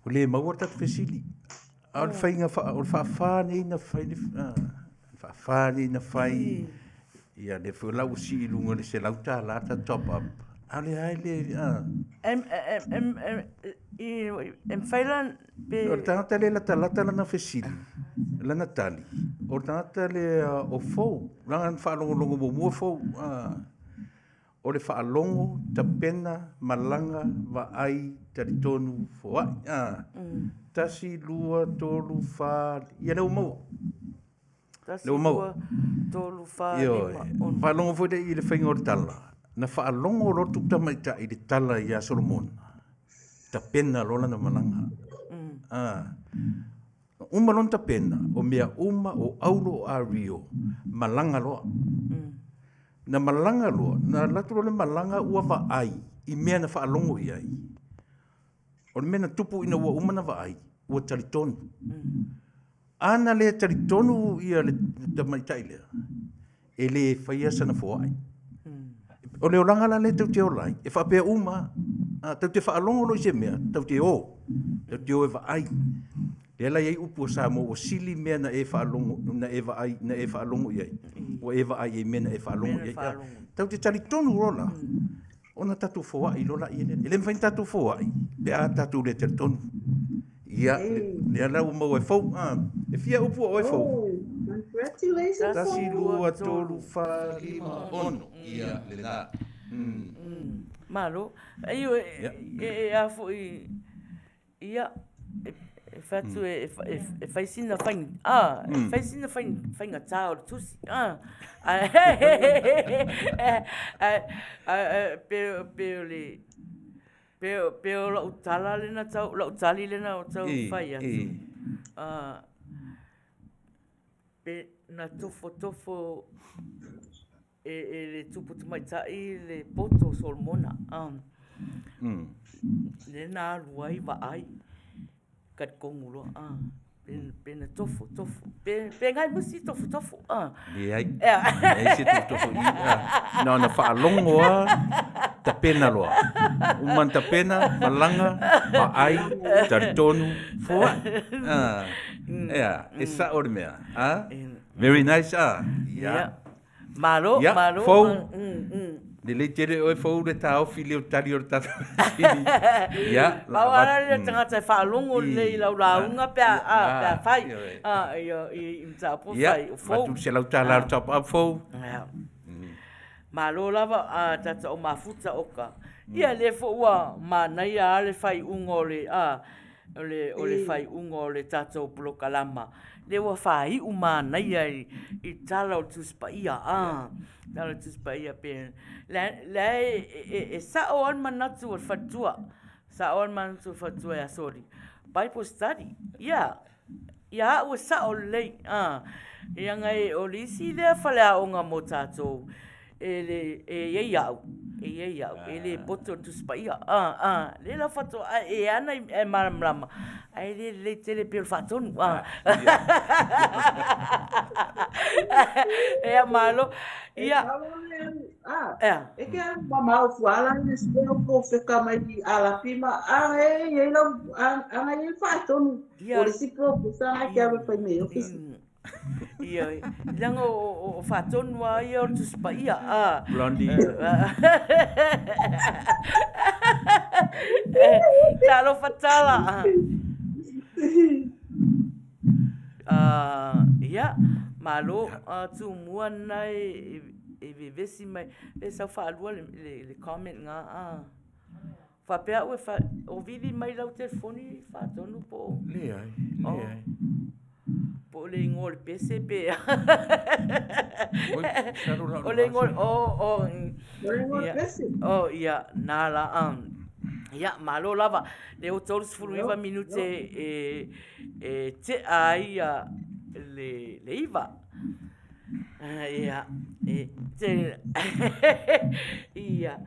ua le maua le tatou fesili. A o le faiga, o le faafa nei na fai, le faafa nei na fai, ia lea foi la ua sii i luga i le $100 ta top up. A o lea lava e le, a. E mafai la pe... O le tagata lea e latalata lana fesili, lana tali, o le tagata lea o fou, leaga na faalogologo muamua fou. O le faalogo, tapena, malaga, vaai, talitonu, foai. A. 1, 2, 3, 4, ia lea ua maua. 1, Lea ua maua. 2, 3, 4, Ioe. 5, 6. Faalogo foi lea i le faiga o le tala. Na faalogo loa le tupu tamaitai i le tala ia Solomona. Tapena loa lana malaga. A. Uma loa ona tapena, o mea uma, o Aulo, o Ario, malaga loa. Na malaga loa, na alu atu loa le malaga ua vaai i mea na faalogo i ai. O le mea na tupu ina ua uma ona vaai, ua talitonu. A na le talitonu ia le tamaitai lea, e le faia sana foai. O le olaga la lea tou te ola ai, e faapea uma lava. A tou te faalogo loa i se mea, tou te o, tou te o e vaai. Lea la e i ai upu a Samoa, ua sili mea na e faalogo, na e vaai, na e faalogo i ai, ua e vaai i ai i mea na e faalogo i ai. Tou te talitonu loa la, ona tatou foai loa laia lea. E le mafai ona tatou foai pe a tatou le talitonu. Ia, lea la ua maua e fou. Ah, e fia upu a oe fou? Oh, congratulations. 1, 2, 3, 4, 5, 6. Ia, lena. Malo. Ai, e, e, a foi, Ia, e fai atu e, e, e fai sina fai, ah, e fai sina fai, faigata o le tusi, ah. Ae, ae, pe, pe o le, pe, pe o lau tala lena tau, lau tali lena o tau fai atu. Ah, pe na tofotofo E, e le tupu tamaitai le poto o Solomona. Lea na alu ai vaai, talitonu loa, a, pe na tofo, tofo, pe, pe ngai musi tofo, tofo, a. Leai, leai se tofotofo i i, a. Na ona faalogo lava, tapena loa. Uma ona tapena, malaga, vaai, talitonu, foai. A, ea, e sao le mea, a. Very nice, a. Ia. Malo, Ia, malo. fou. Mm. Lelei tele oe fou le taofi lea o tali o le tatou fesili. Ia, la Pau avatu. lava le tagata e faalogo lelei i lau lauga pe a, a, pe a fai. Ioe. A, ia, i, i mataupu Ia, fai, o fou. avatu le $100 o le top up fou. Ia. Malo lava a tata o mafuta oka. Ia lea foi ua manaia lava le faaiuga o le, a, o le, o le faaiuga o le tatou polokalama. Lea ua faaiu manaia i, i tala o le Tusi Paia, a, tala o le Tusi Paia pe, lea, lea e, e, e sao lava le manatu o le faletua, sao lava le manatu o le faletua ia Soli, Bible study, ia, ia au e sao lelei, a, leaga e, o le isi lea faleaoga mo tatou, E le, e i ai au, e i ai au, e le poto le Tusi Paia, a, a, lea la faatoa e ana e malamalama, ae le lelei tele pei o le faatonu, a. Ea, malo. Ia. Ea. E ke alu mamao fuala i le sue o profeka mai i Alapi ma a e i ai lau a a ngai e faatonu. O le si profesa ngai ke alu fai me ofisi. Ioe, leaga o faatonu lava ia o le Tusi Paia, a. Blondie. Talofa tala. Ia, malo, Tumua lena e vevesi mai, e sau faalua le comment lena a. Faapea au e fa, o vili mai lau telefoni faatonu po o. Leai, leai. Po o le igoa o le pese pe a. Oi, masalo la o O le le igoa, vasa. o, o. O le igoa o le pese. O, ia, na la, ia, malo lava. Lea ua 39 minute e, e tea ai le, le 9. Ia, e te, ia,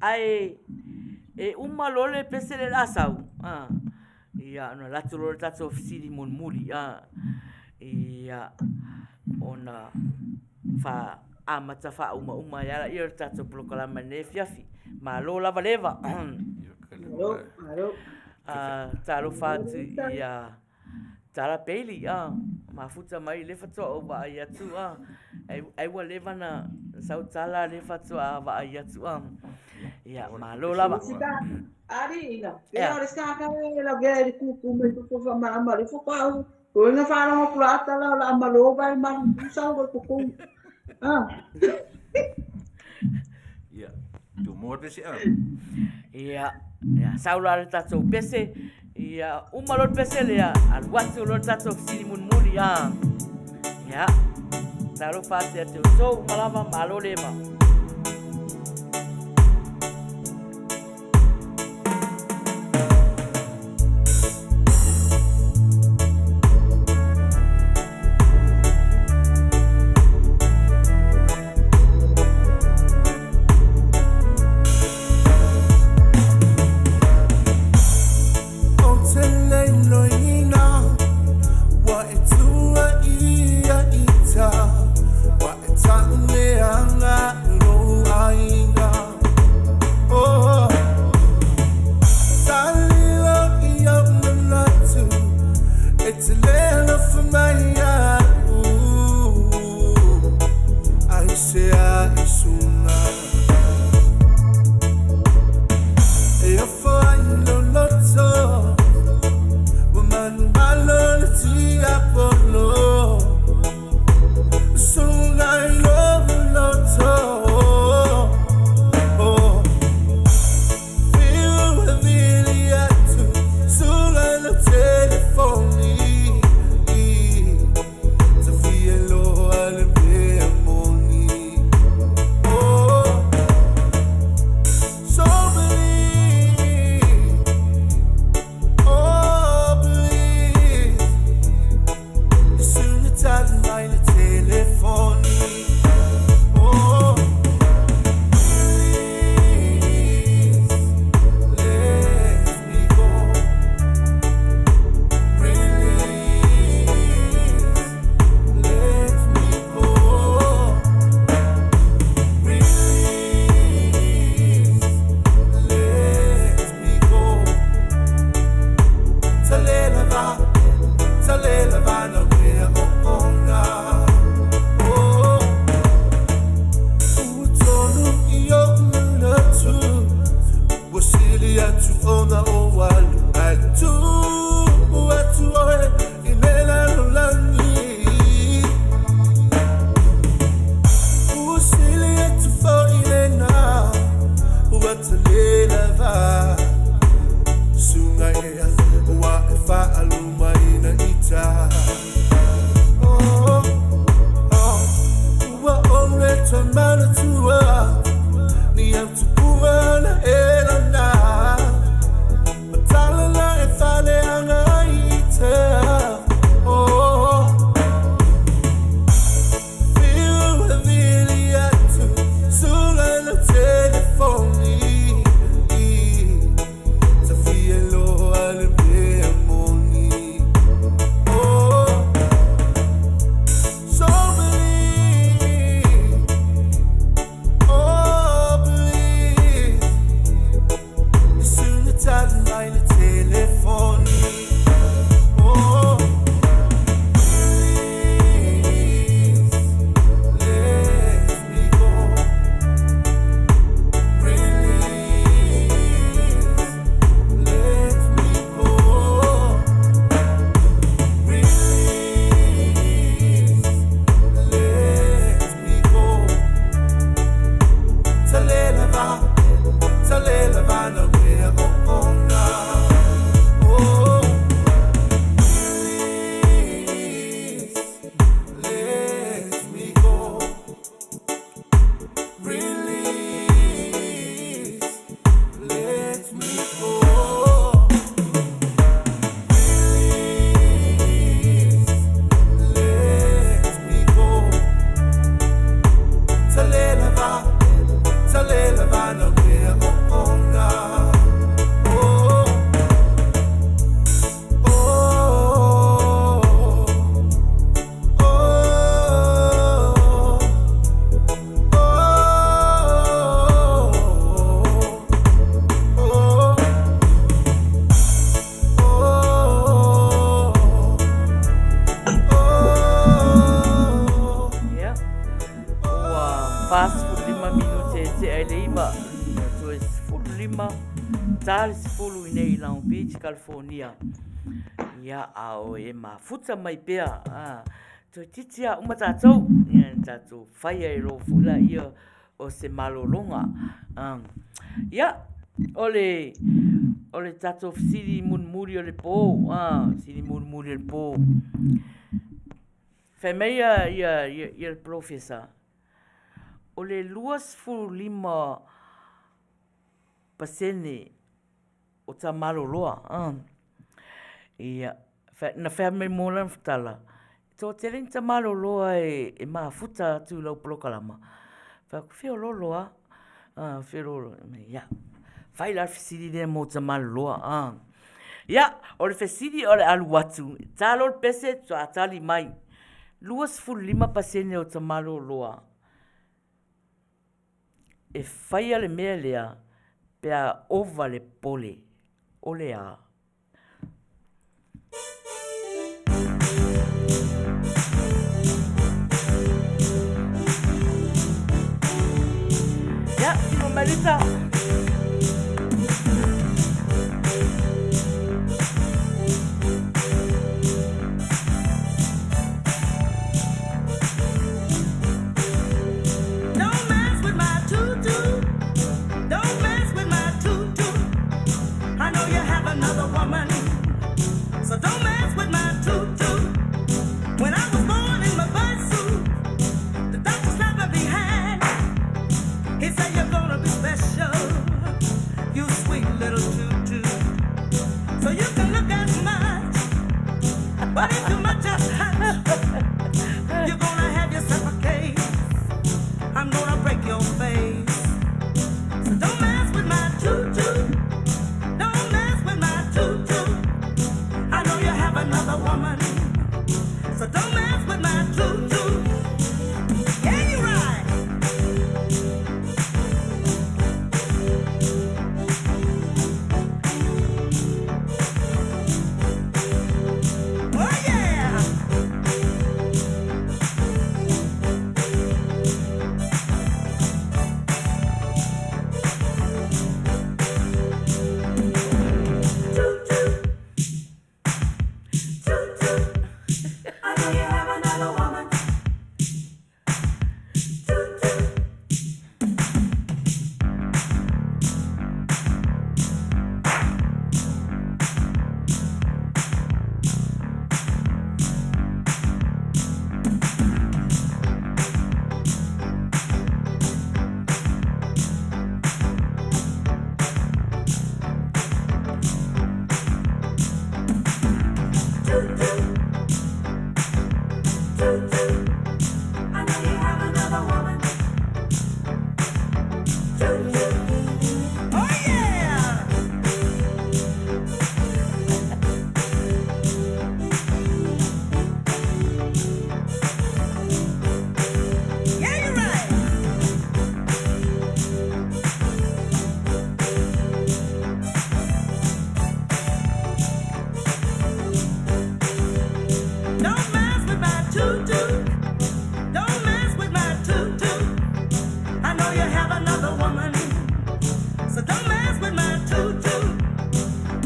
ae e uma loa le pese lea o le a sau, a, ia, ona alu atu loa lea o le tatou fesili mulimuli, a, ia, ona fa, amata faaumauma ai lava lea o le tatou polokalame i lenei afiafi. Malo lava le Eva. Malo, malo. Talofa atu ia Tala Bailey, a, mafuta mai lea faatoa ou vaai atu, a, ai ua leva na sau tala lea faatoa vaai atu, a, ia, malo lava. Ali ina, pe o le sa ka e la vea i le kuku mai fofo whamarama le foko au. Ko inga wharongo kura atala o la amalo vai maru pusa o ko kou. Ah. Ia. Tumua le pese a. Ia, ia, sau la le tatou pese, ia, uma loa le pese lea, alu atu loa le tatou fesili mulimuli, a. Ia, talofa atu ia te outou uma lava, malo le ema. Ia, ua 45 minute e tea i le 9, toe 15 ta le 10 i nei i Long Beach, California. Ia, a o e mafuta mai pea, a, toeitiiti lava uma tatou, ia, na tatou fai ai loa foi laia. o se malologa. Ia, o le, o le tatou fesili mulimuli o le pō, fesili mulimuli o le pō. Fai mai ia, ia, ia, ia le polofesa, o le 25% o Tamaloloa, ia, na fai mai mo lana tala, toatele ni Tamaloloa e mafuta atu i lau polokalama. Fai atu, feololo lava, feololo, ia, fai la le fesili lea mo Tamaloloa. Ia, o le fesili o le alu atu, ta loa le pese, faatoa tali mai. 25% o Tamaloloa e faia le mea lea pe a ova le pole, o le a? Ia, tino mai Lisa. Don't mess with my tutu. Don't mess with my tutu. I know you have another woman. So don't mess with my tutu. When I was born in my birth suit, the doctor slapped me behind. He said you're gonna be special, you sweet little tutu. So you can look as much, but if too much as touch, you're gonna have yourself a case. I'm gonna break your face. So don't mess with my tutu. Don't mess with my tutu. I know you have another woman. So don't mess with my tutu. Yeah, you're right. Oh yeah. Tutu. Tutu. I know you have another woman. Tutu. Tutu. Tutu. I know you have another woman. Tutu. Oh yeah. Yeah, you're right. Don't mess with my tutu. Don't mess with my tutu. I know you have another woman. So don't mess with my tutu.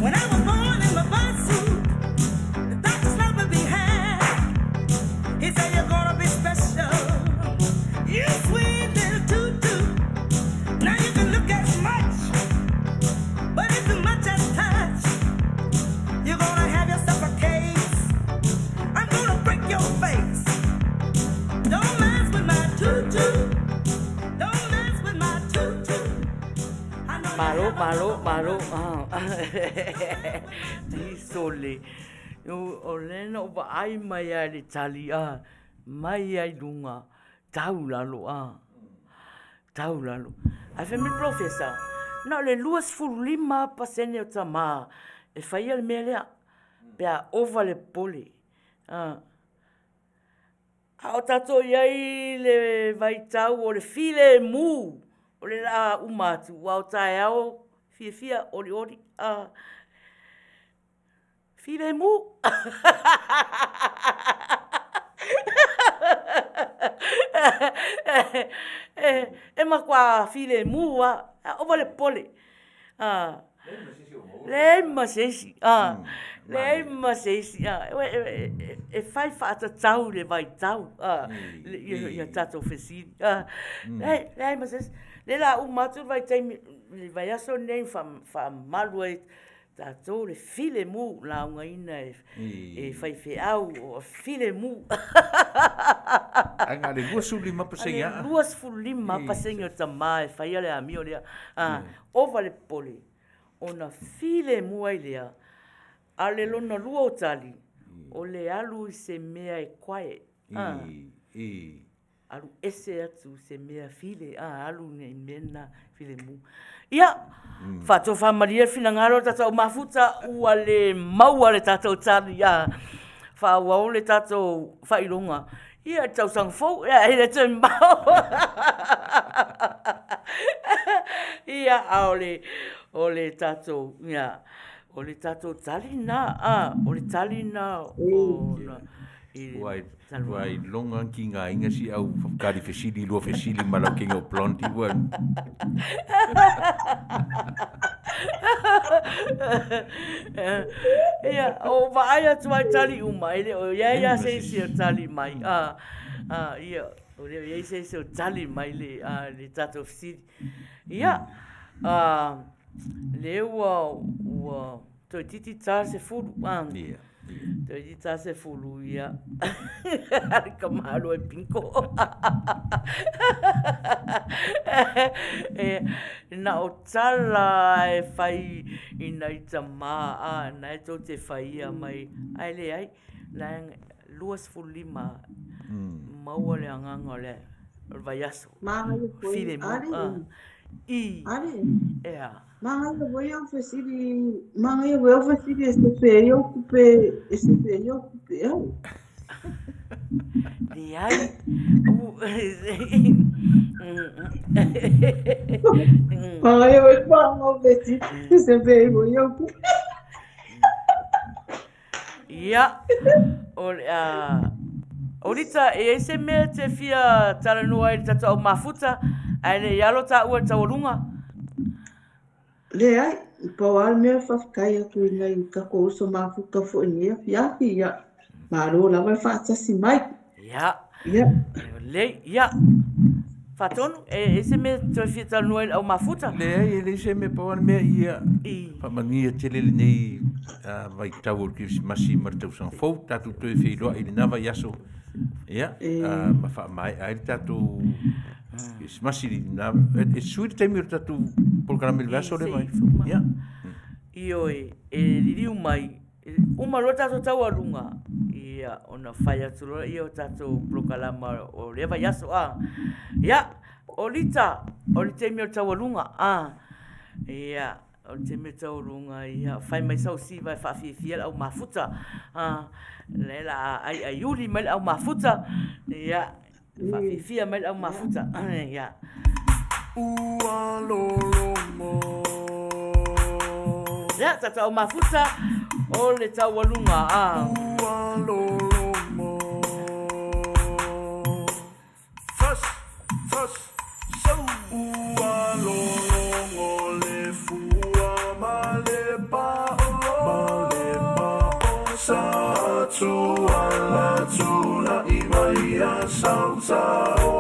When I was born in my birth suit, the doctor slapped me behind. He said you're gonna be special. You sweet little tutu. Now you can look as much, but if too much as touch, you're gonna have yourself a case. I'm gonna break your face. Don't mess with my tutu. Don't mess with my tutu. I know you Malo, have malo, another malo. woman. Ti sole. O lea na ou vaai mai lava i le tali, a, mai lava i luga, tau lalo, a, tau lalo. Ae fai mai le polofesa, na o le 25% o tama e faia le mea lea, pe a ova le popole. A, a o tatou i ai le vaitau o le filemu, o le laa uma atu, aua o taeao fiafia olioli, a, filemu. E matua filemu lava, a ova le popole. Leai ma se isi, a, leai ma se isi, a, e fai faatatau i le vaitau, a, ia tatou fesili, a, leai ma se isi. Lea o le a uma atu le vaitaimi, le vaiaso lenei faamamalu ai tatou le filemu laugaina e faifeau o filemu. Ae na o le 25% a. 25% o tama e faia le amio lea. A, ova le popole ona filemu ai lea, a o le lona lua o tali, o le alu i se mea e quiet. Alu ese atu se mea file, a, alu i mea na filemu. Ia, faatofamalie le finagalo o le tatou mafuta, ua le maua le tatou tali, a, faaauau le tatou faailoga. Ia, i le tausaga fou, ia, e le toe mamao. Ia, a o le, o le tatou, ia, o le tatou tali lena, a, o le tali lena o, Ua iloga tigaina si au tali fesili lua fesili ma lau king of blondie ua. Ia, o vaai atu ai tali uma, e le o i ai lava se isi o tali mai. A, a, ia, o le o i ai se isi o tali mai le, a, le tatou fesili. Ia, a, lea ua, ua toeitiiti ta 10, a. Ia. Toeitiiti ta 10, ia. Le kamalo e pinko. E, na o tala e fai i nai tamā, a, na e tou te faia mai, ae leai, na e 25 maua le agaga o le vaiaso. Māngai foi, Filemu, ale, a, i, ale. ea. Māngai foi au fesili, māngai foi au fesili e sefe ai au kupe, e sefe ai au kupe au. Leai. Māngai foi au fesili, e sefe ai foi au kupe. Ia, o le a... O Rita, e i ai se mea e te fia talanoa ai i le tatou au mafuta, ae le i alo taua i le taualuga? Leai, pau lava le mea faafetai atu i nai tatou uso mafuta foi i lenei afiafi, ia, malo lava le faatasi mai. Ia, Ia. lelei, ia. Faatonu, e i ai se mea e toe fia talanoa ai i le au mafuta? Leai, e leai se mea, pau lava le mea ia faamanuia tele lenei vaitau o le Kerisimasi ma le tausaga fou, tatou toe feiloai i lena vaiaso, ia, ma faamaea ai le tatou Kerisimasi i lena, e sui le taimi o le tatou polokalame i le vaiaso lea mai. Ia. Ioe, e liliu mai, uma loa le tatou taualuga, ia, ona fai atu loa lea o tatou polokalama o lea vaiaso, a. Ia, o Lita, o le taimi o le taualuga, a. Ia, o le taimi o le taualuga, ia, fai mai sau siva e faafiafia le au mafuta, a. Lea o le a aiaiuli mai le au mafuta, ia, faafiafia mai le au mafuta, ia. Ua lologo. Ia, tatou au mafuta, o le taualuga, a. Ua lologo. Fas, fas, sau. Ua lologo le fua ma le paolo. Ma le paolo. Sa tuala tula'i mai a sautao.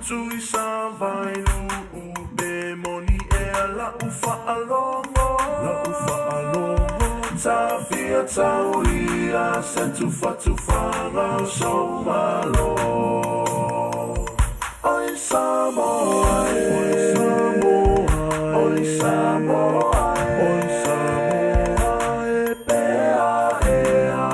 Tui sa vailuu pe moni ea la'u faalogo. La'u faalogo. Tafia tauia se tufatufaga o sou malo. Oi Samoa e. Oi Samoa e. Oi Samoa e. Oi Samoa e pea ea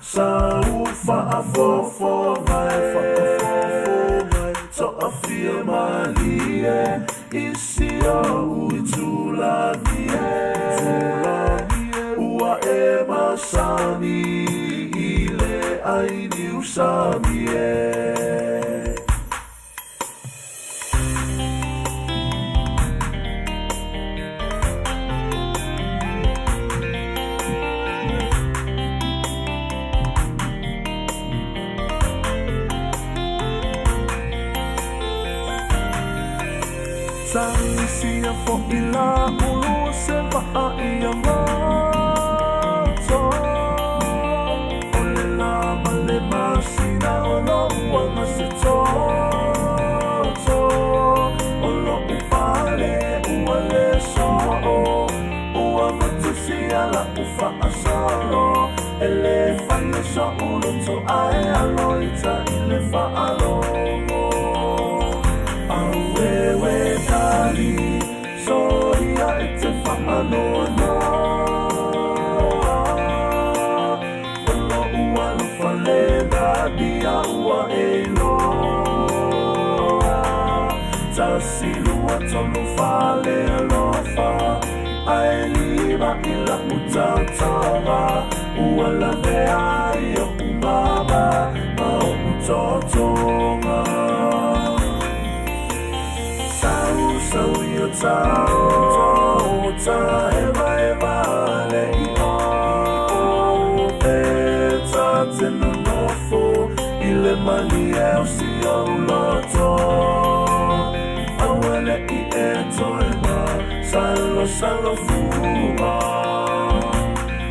sa u faafofoga e faafofoga e toafia malie i si ou itulagi e itulagi e ua e masani i le ai niusami e. Tagisia fo'i la ulu o se i la'u taotoga Ua lavea ai o'u mama ma o'u tootoga Sau sau i o tao Taevaeva le i'o Pe ta te nonofo I le malie o si ou loto Aua le'i e toe ma Salo fua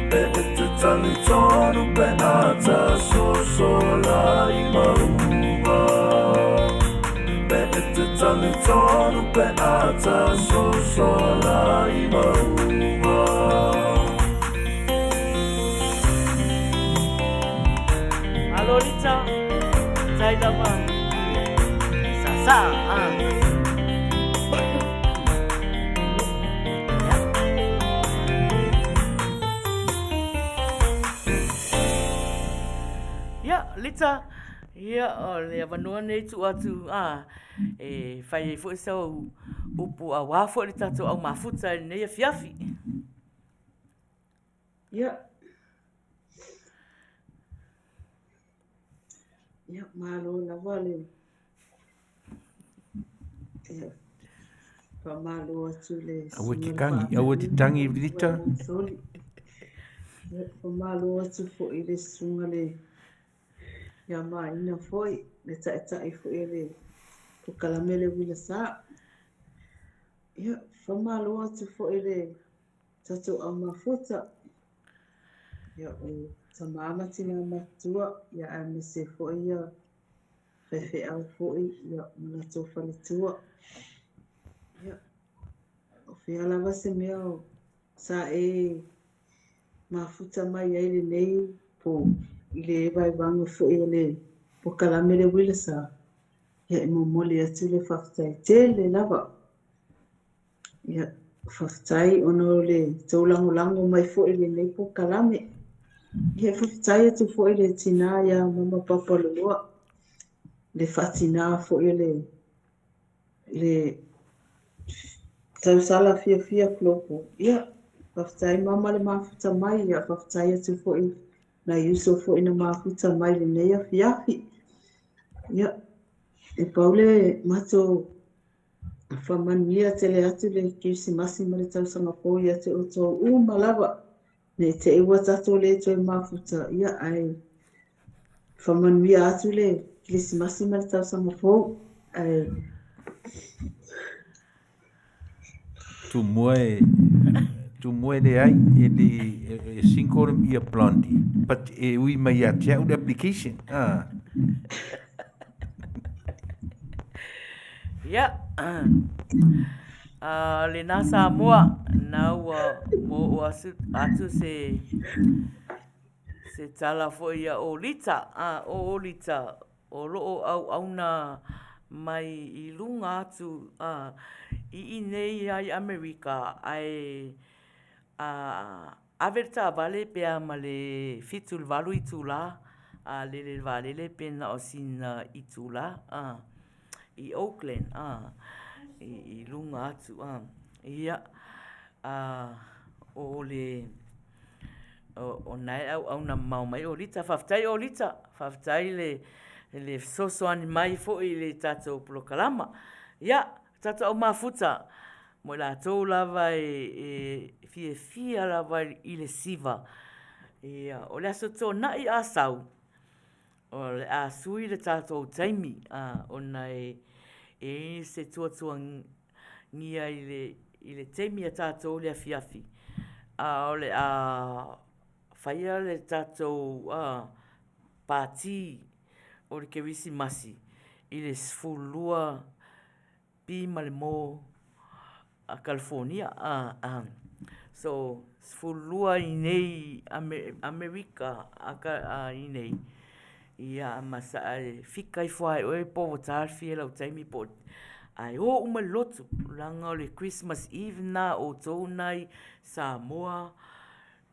Pe e te talitonu pe a ta sosola i mauga Pe e te talitonu pe a ta sosola i mauga Malo Lita, tai lava. Sa sa. Ah. Ia, Lita, ia, o le avanoa nei tuu atu, a, e fai ai foi sau upu auā foi le tatou au mafuta i lenei afiafi. Ia. Ia, malo lava le ia, faamalo atu le Aua te tangi, aua te tangi Lita. Soli. Ia, faamalo atu foi le susuga le ia Maina foi, le taitai foi o le polokalame le uila sa. Ia, faamalo atu foi le tatou au mafuta. Ia, o tamā ma tinā matutua, ia aemaise foi ia faifeau foi, ia, ma latou faletua. Ia, o fea lava se mea o sa e mafuta mai ai lenei po i le vaevaega foi o le polokalame le uila sa. Ia, e momoli atu le faafetai tele lava. Ia, faafetai ona o le tou lagolago mai foi i lenei polokalame. Ia, faafetai atu foi i le tinā ia Mama Papaloloa, le faatinā foi o le, le tausala fiafia Flopo. Ia, faafetai mama le mafuta mai, ia faafetai atu foi nai uso foi na mafuta mai i lenei afiafi. Ia, e pau le matou Faamanuia tele atu le Kerisimasi ma le tausaga fou ia te outou uma lava. Ne i te i ua tatou le toe mafuta, ia ae faamanuia atu le Kerisimasi ma le tausaga fou. Ae Tumua e Tumua e leai e le e single le ia Blondie but e ui mai ia te au le application. Ah. Ia, uh, lena Samoa, na ua mo o asu, atu se, se tala foi ia o Lita, a, o Lita, o loo auauna mai i lunga atu a, i inei ai Amerika, ae a, Ave le taavale pe a ma le 7 i le 8 itulā, a lele i le vaalele pe na o sina itulā, a, i Oakland, a, i, i luga atu, a. Ia, a, o le, o, o na e auauna mamao mai o Lita. Faafetai o Lita, faafetai le, le fesoasoani mai foi i le tatou polokalama. Ia, Tatou au mafuta, mo i latou lava e fiafia lava i le siva. Ia, o le Aso Toonai a sau, o le a sui le tatou taimi, ona e i ai se tuatuagia i le taimi a tatou i le afiafi, a o le a faia le tatou pati o le Kerisimasi i le 12 pi ma le mo a California. So, 12 i nei Amerika i nei, ia ma sa e fika ifo lava e oe po ua ta le fia i lau taimi po o ae o uma i le lotu, leaga o le Christmas Eve lena a outou lena i Samoa,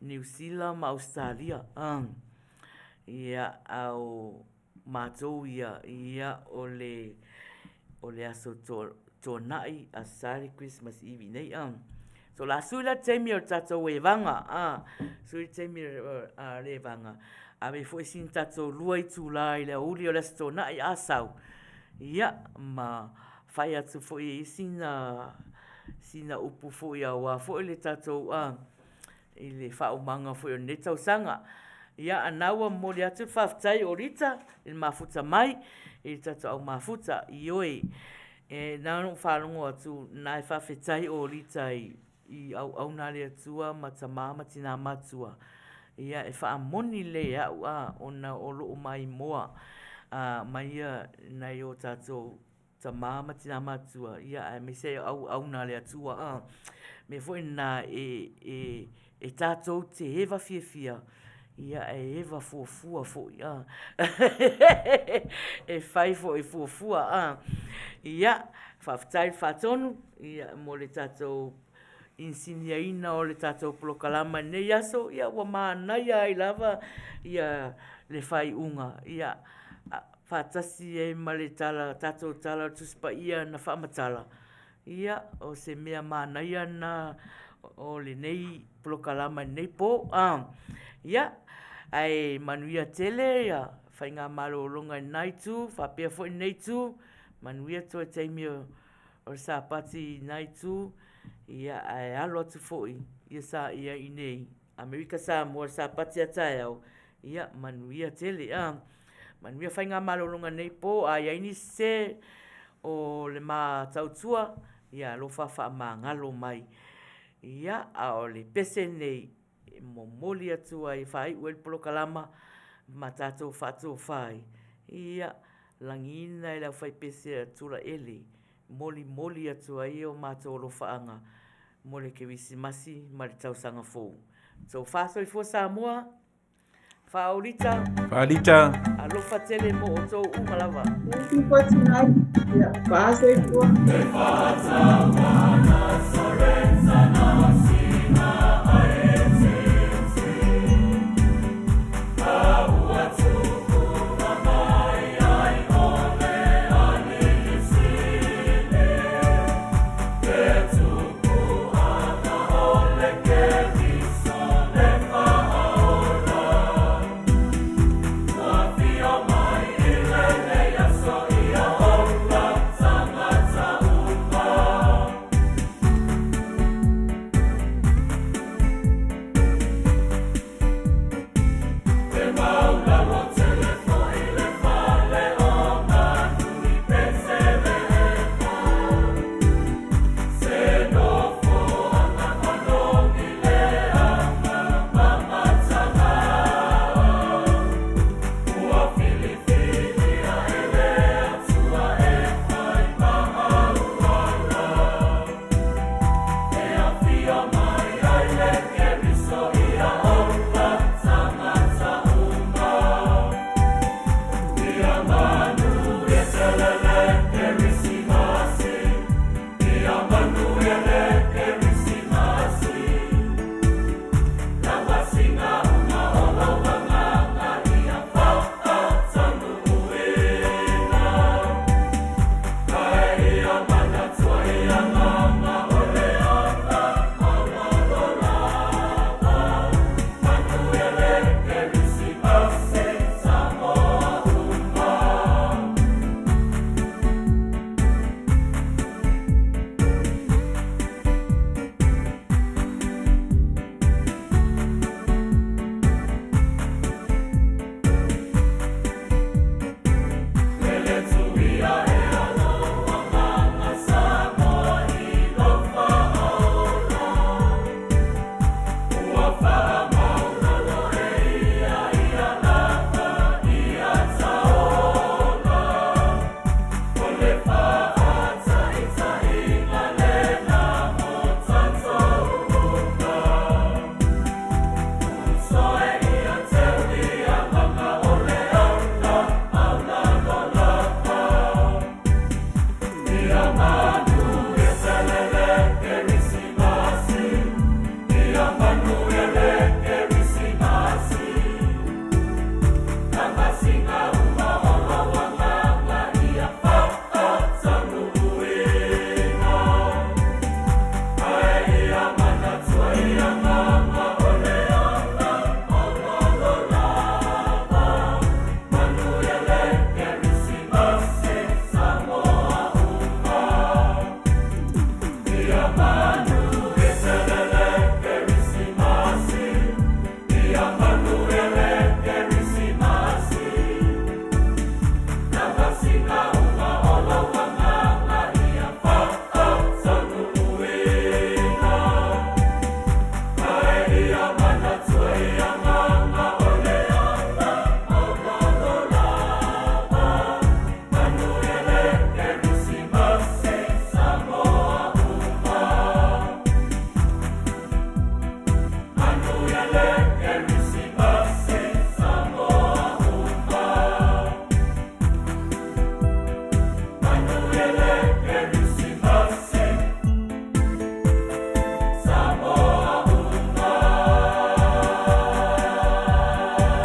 Niu Sila ma Ausetalia. Ia, a o matou ia, ia, o le, o le aso Toonai, Aso Sa le Christmas Eve i nei, a. So la sui la taimi o le tatou evaga, a, sui le taimi o le evaga, ave foi sina tatou lua itula i le aoauli o le Aso Toonai a sau, ia, ma fai atu foi i sina, sina upu foi aua foi le tatou, a, i le faaumaga foi o lenei tausaga. Ia, a na ua momoli atu le faafetai o Rita i le mafuta mai i le tatou au mafuta. Ioe, e na ona ou faalogo atu na e faafetai o Rita i, i auauna a le Atua ma tama ma tina matua. Ia, e faamoni lelei e au a, ona o loo maimoa a, mai ia nai o tatou tama ma tina matua, ia aemaise ai auauna a le Atua. A mea foi na e, e, e tatou te eva fiafia, ia e eva fuafua foi, a. e fai foi fuafua, a. Ia, faafetai le faatonu, ia, mo le tatou inisiniaina o le tatou polokalama i lenei aso, ia ua manaia ai lava ia le faaiuga. Ia, faatasi ai ma le tala, tatou tala o le Tusi Paia na faamatala, ia, o se mea manaia lena o lenei polokalama i lenei po. A, ia, ae manuia tele ia faigamalologa i lena itu, faapea foi lenei itu, manuia toe taimi o le Sapati i lena itu, ia, ae alo atu foi ia sa ia i inei Amerika Samoa i le Sapati a taeao, ia manuia tele. A, manuia faigamalologa i lenei po, a i ai nisi se o le ma tautua, ia alofa faamagalo mai. Ia, a o le pese lenei e momoli atu ai e faaiu ai le polokalama ma tatou faatofa ai, ia, lagiina e le aufaipese a Tulaele, molimoli atu ai o matou alofaaga mo le Kerisimasi ma le Tausaga Fou. Tofa soifua Samoa, faaolita. Faalita. Alofa tele mo outou uma lava. Thank you for tonight. Yeah, faa soifua.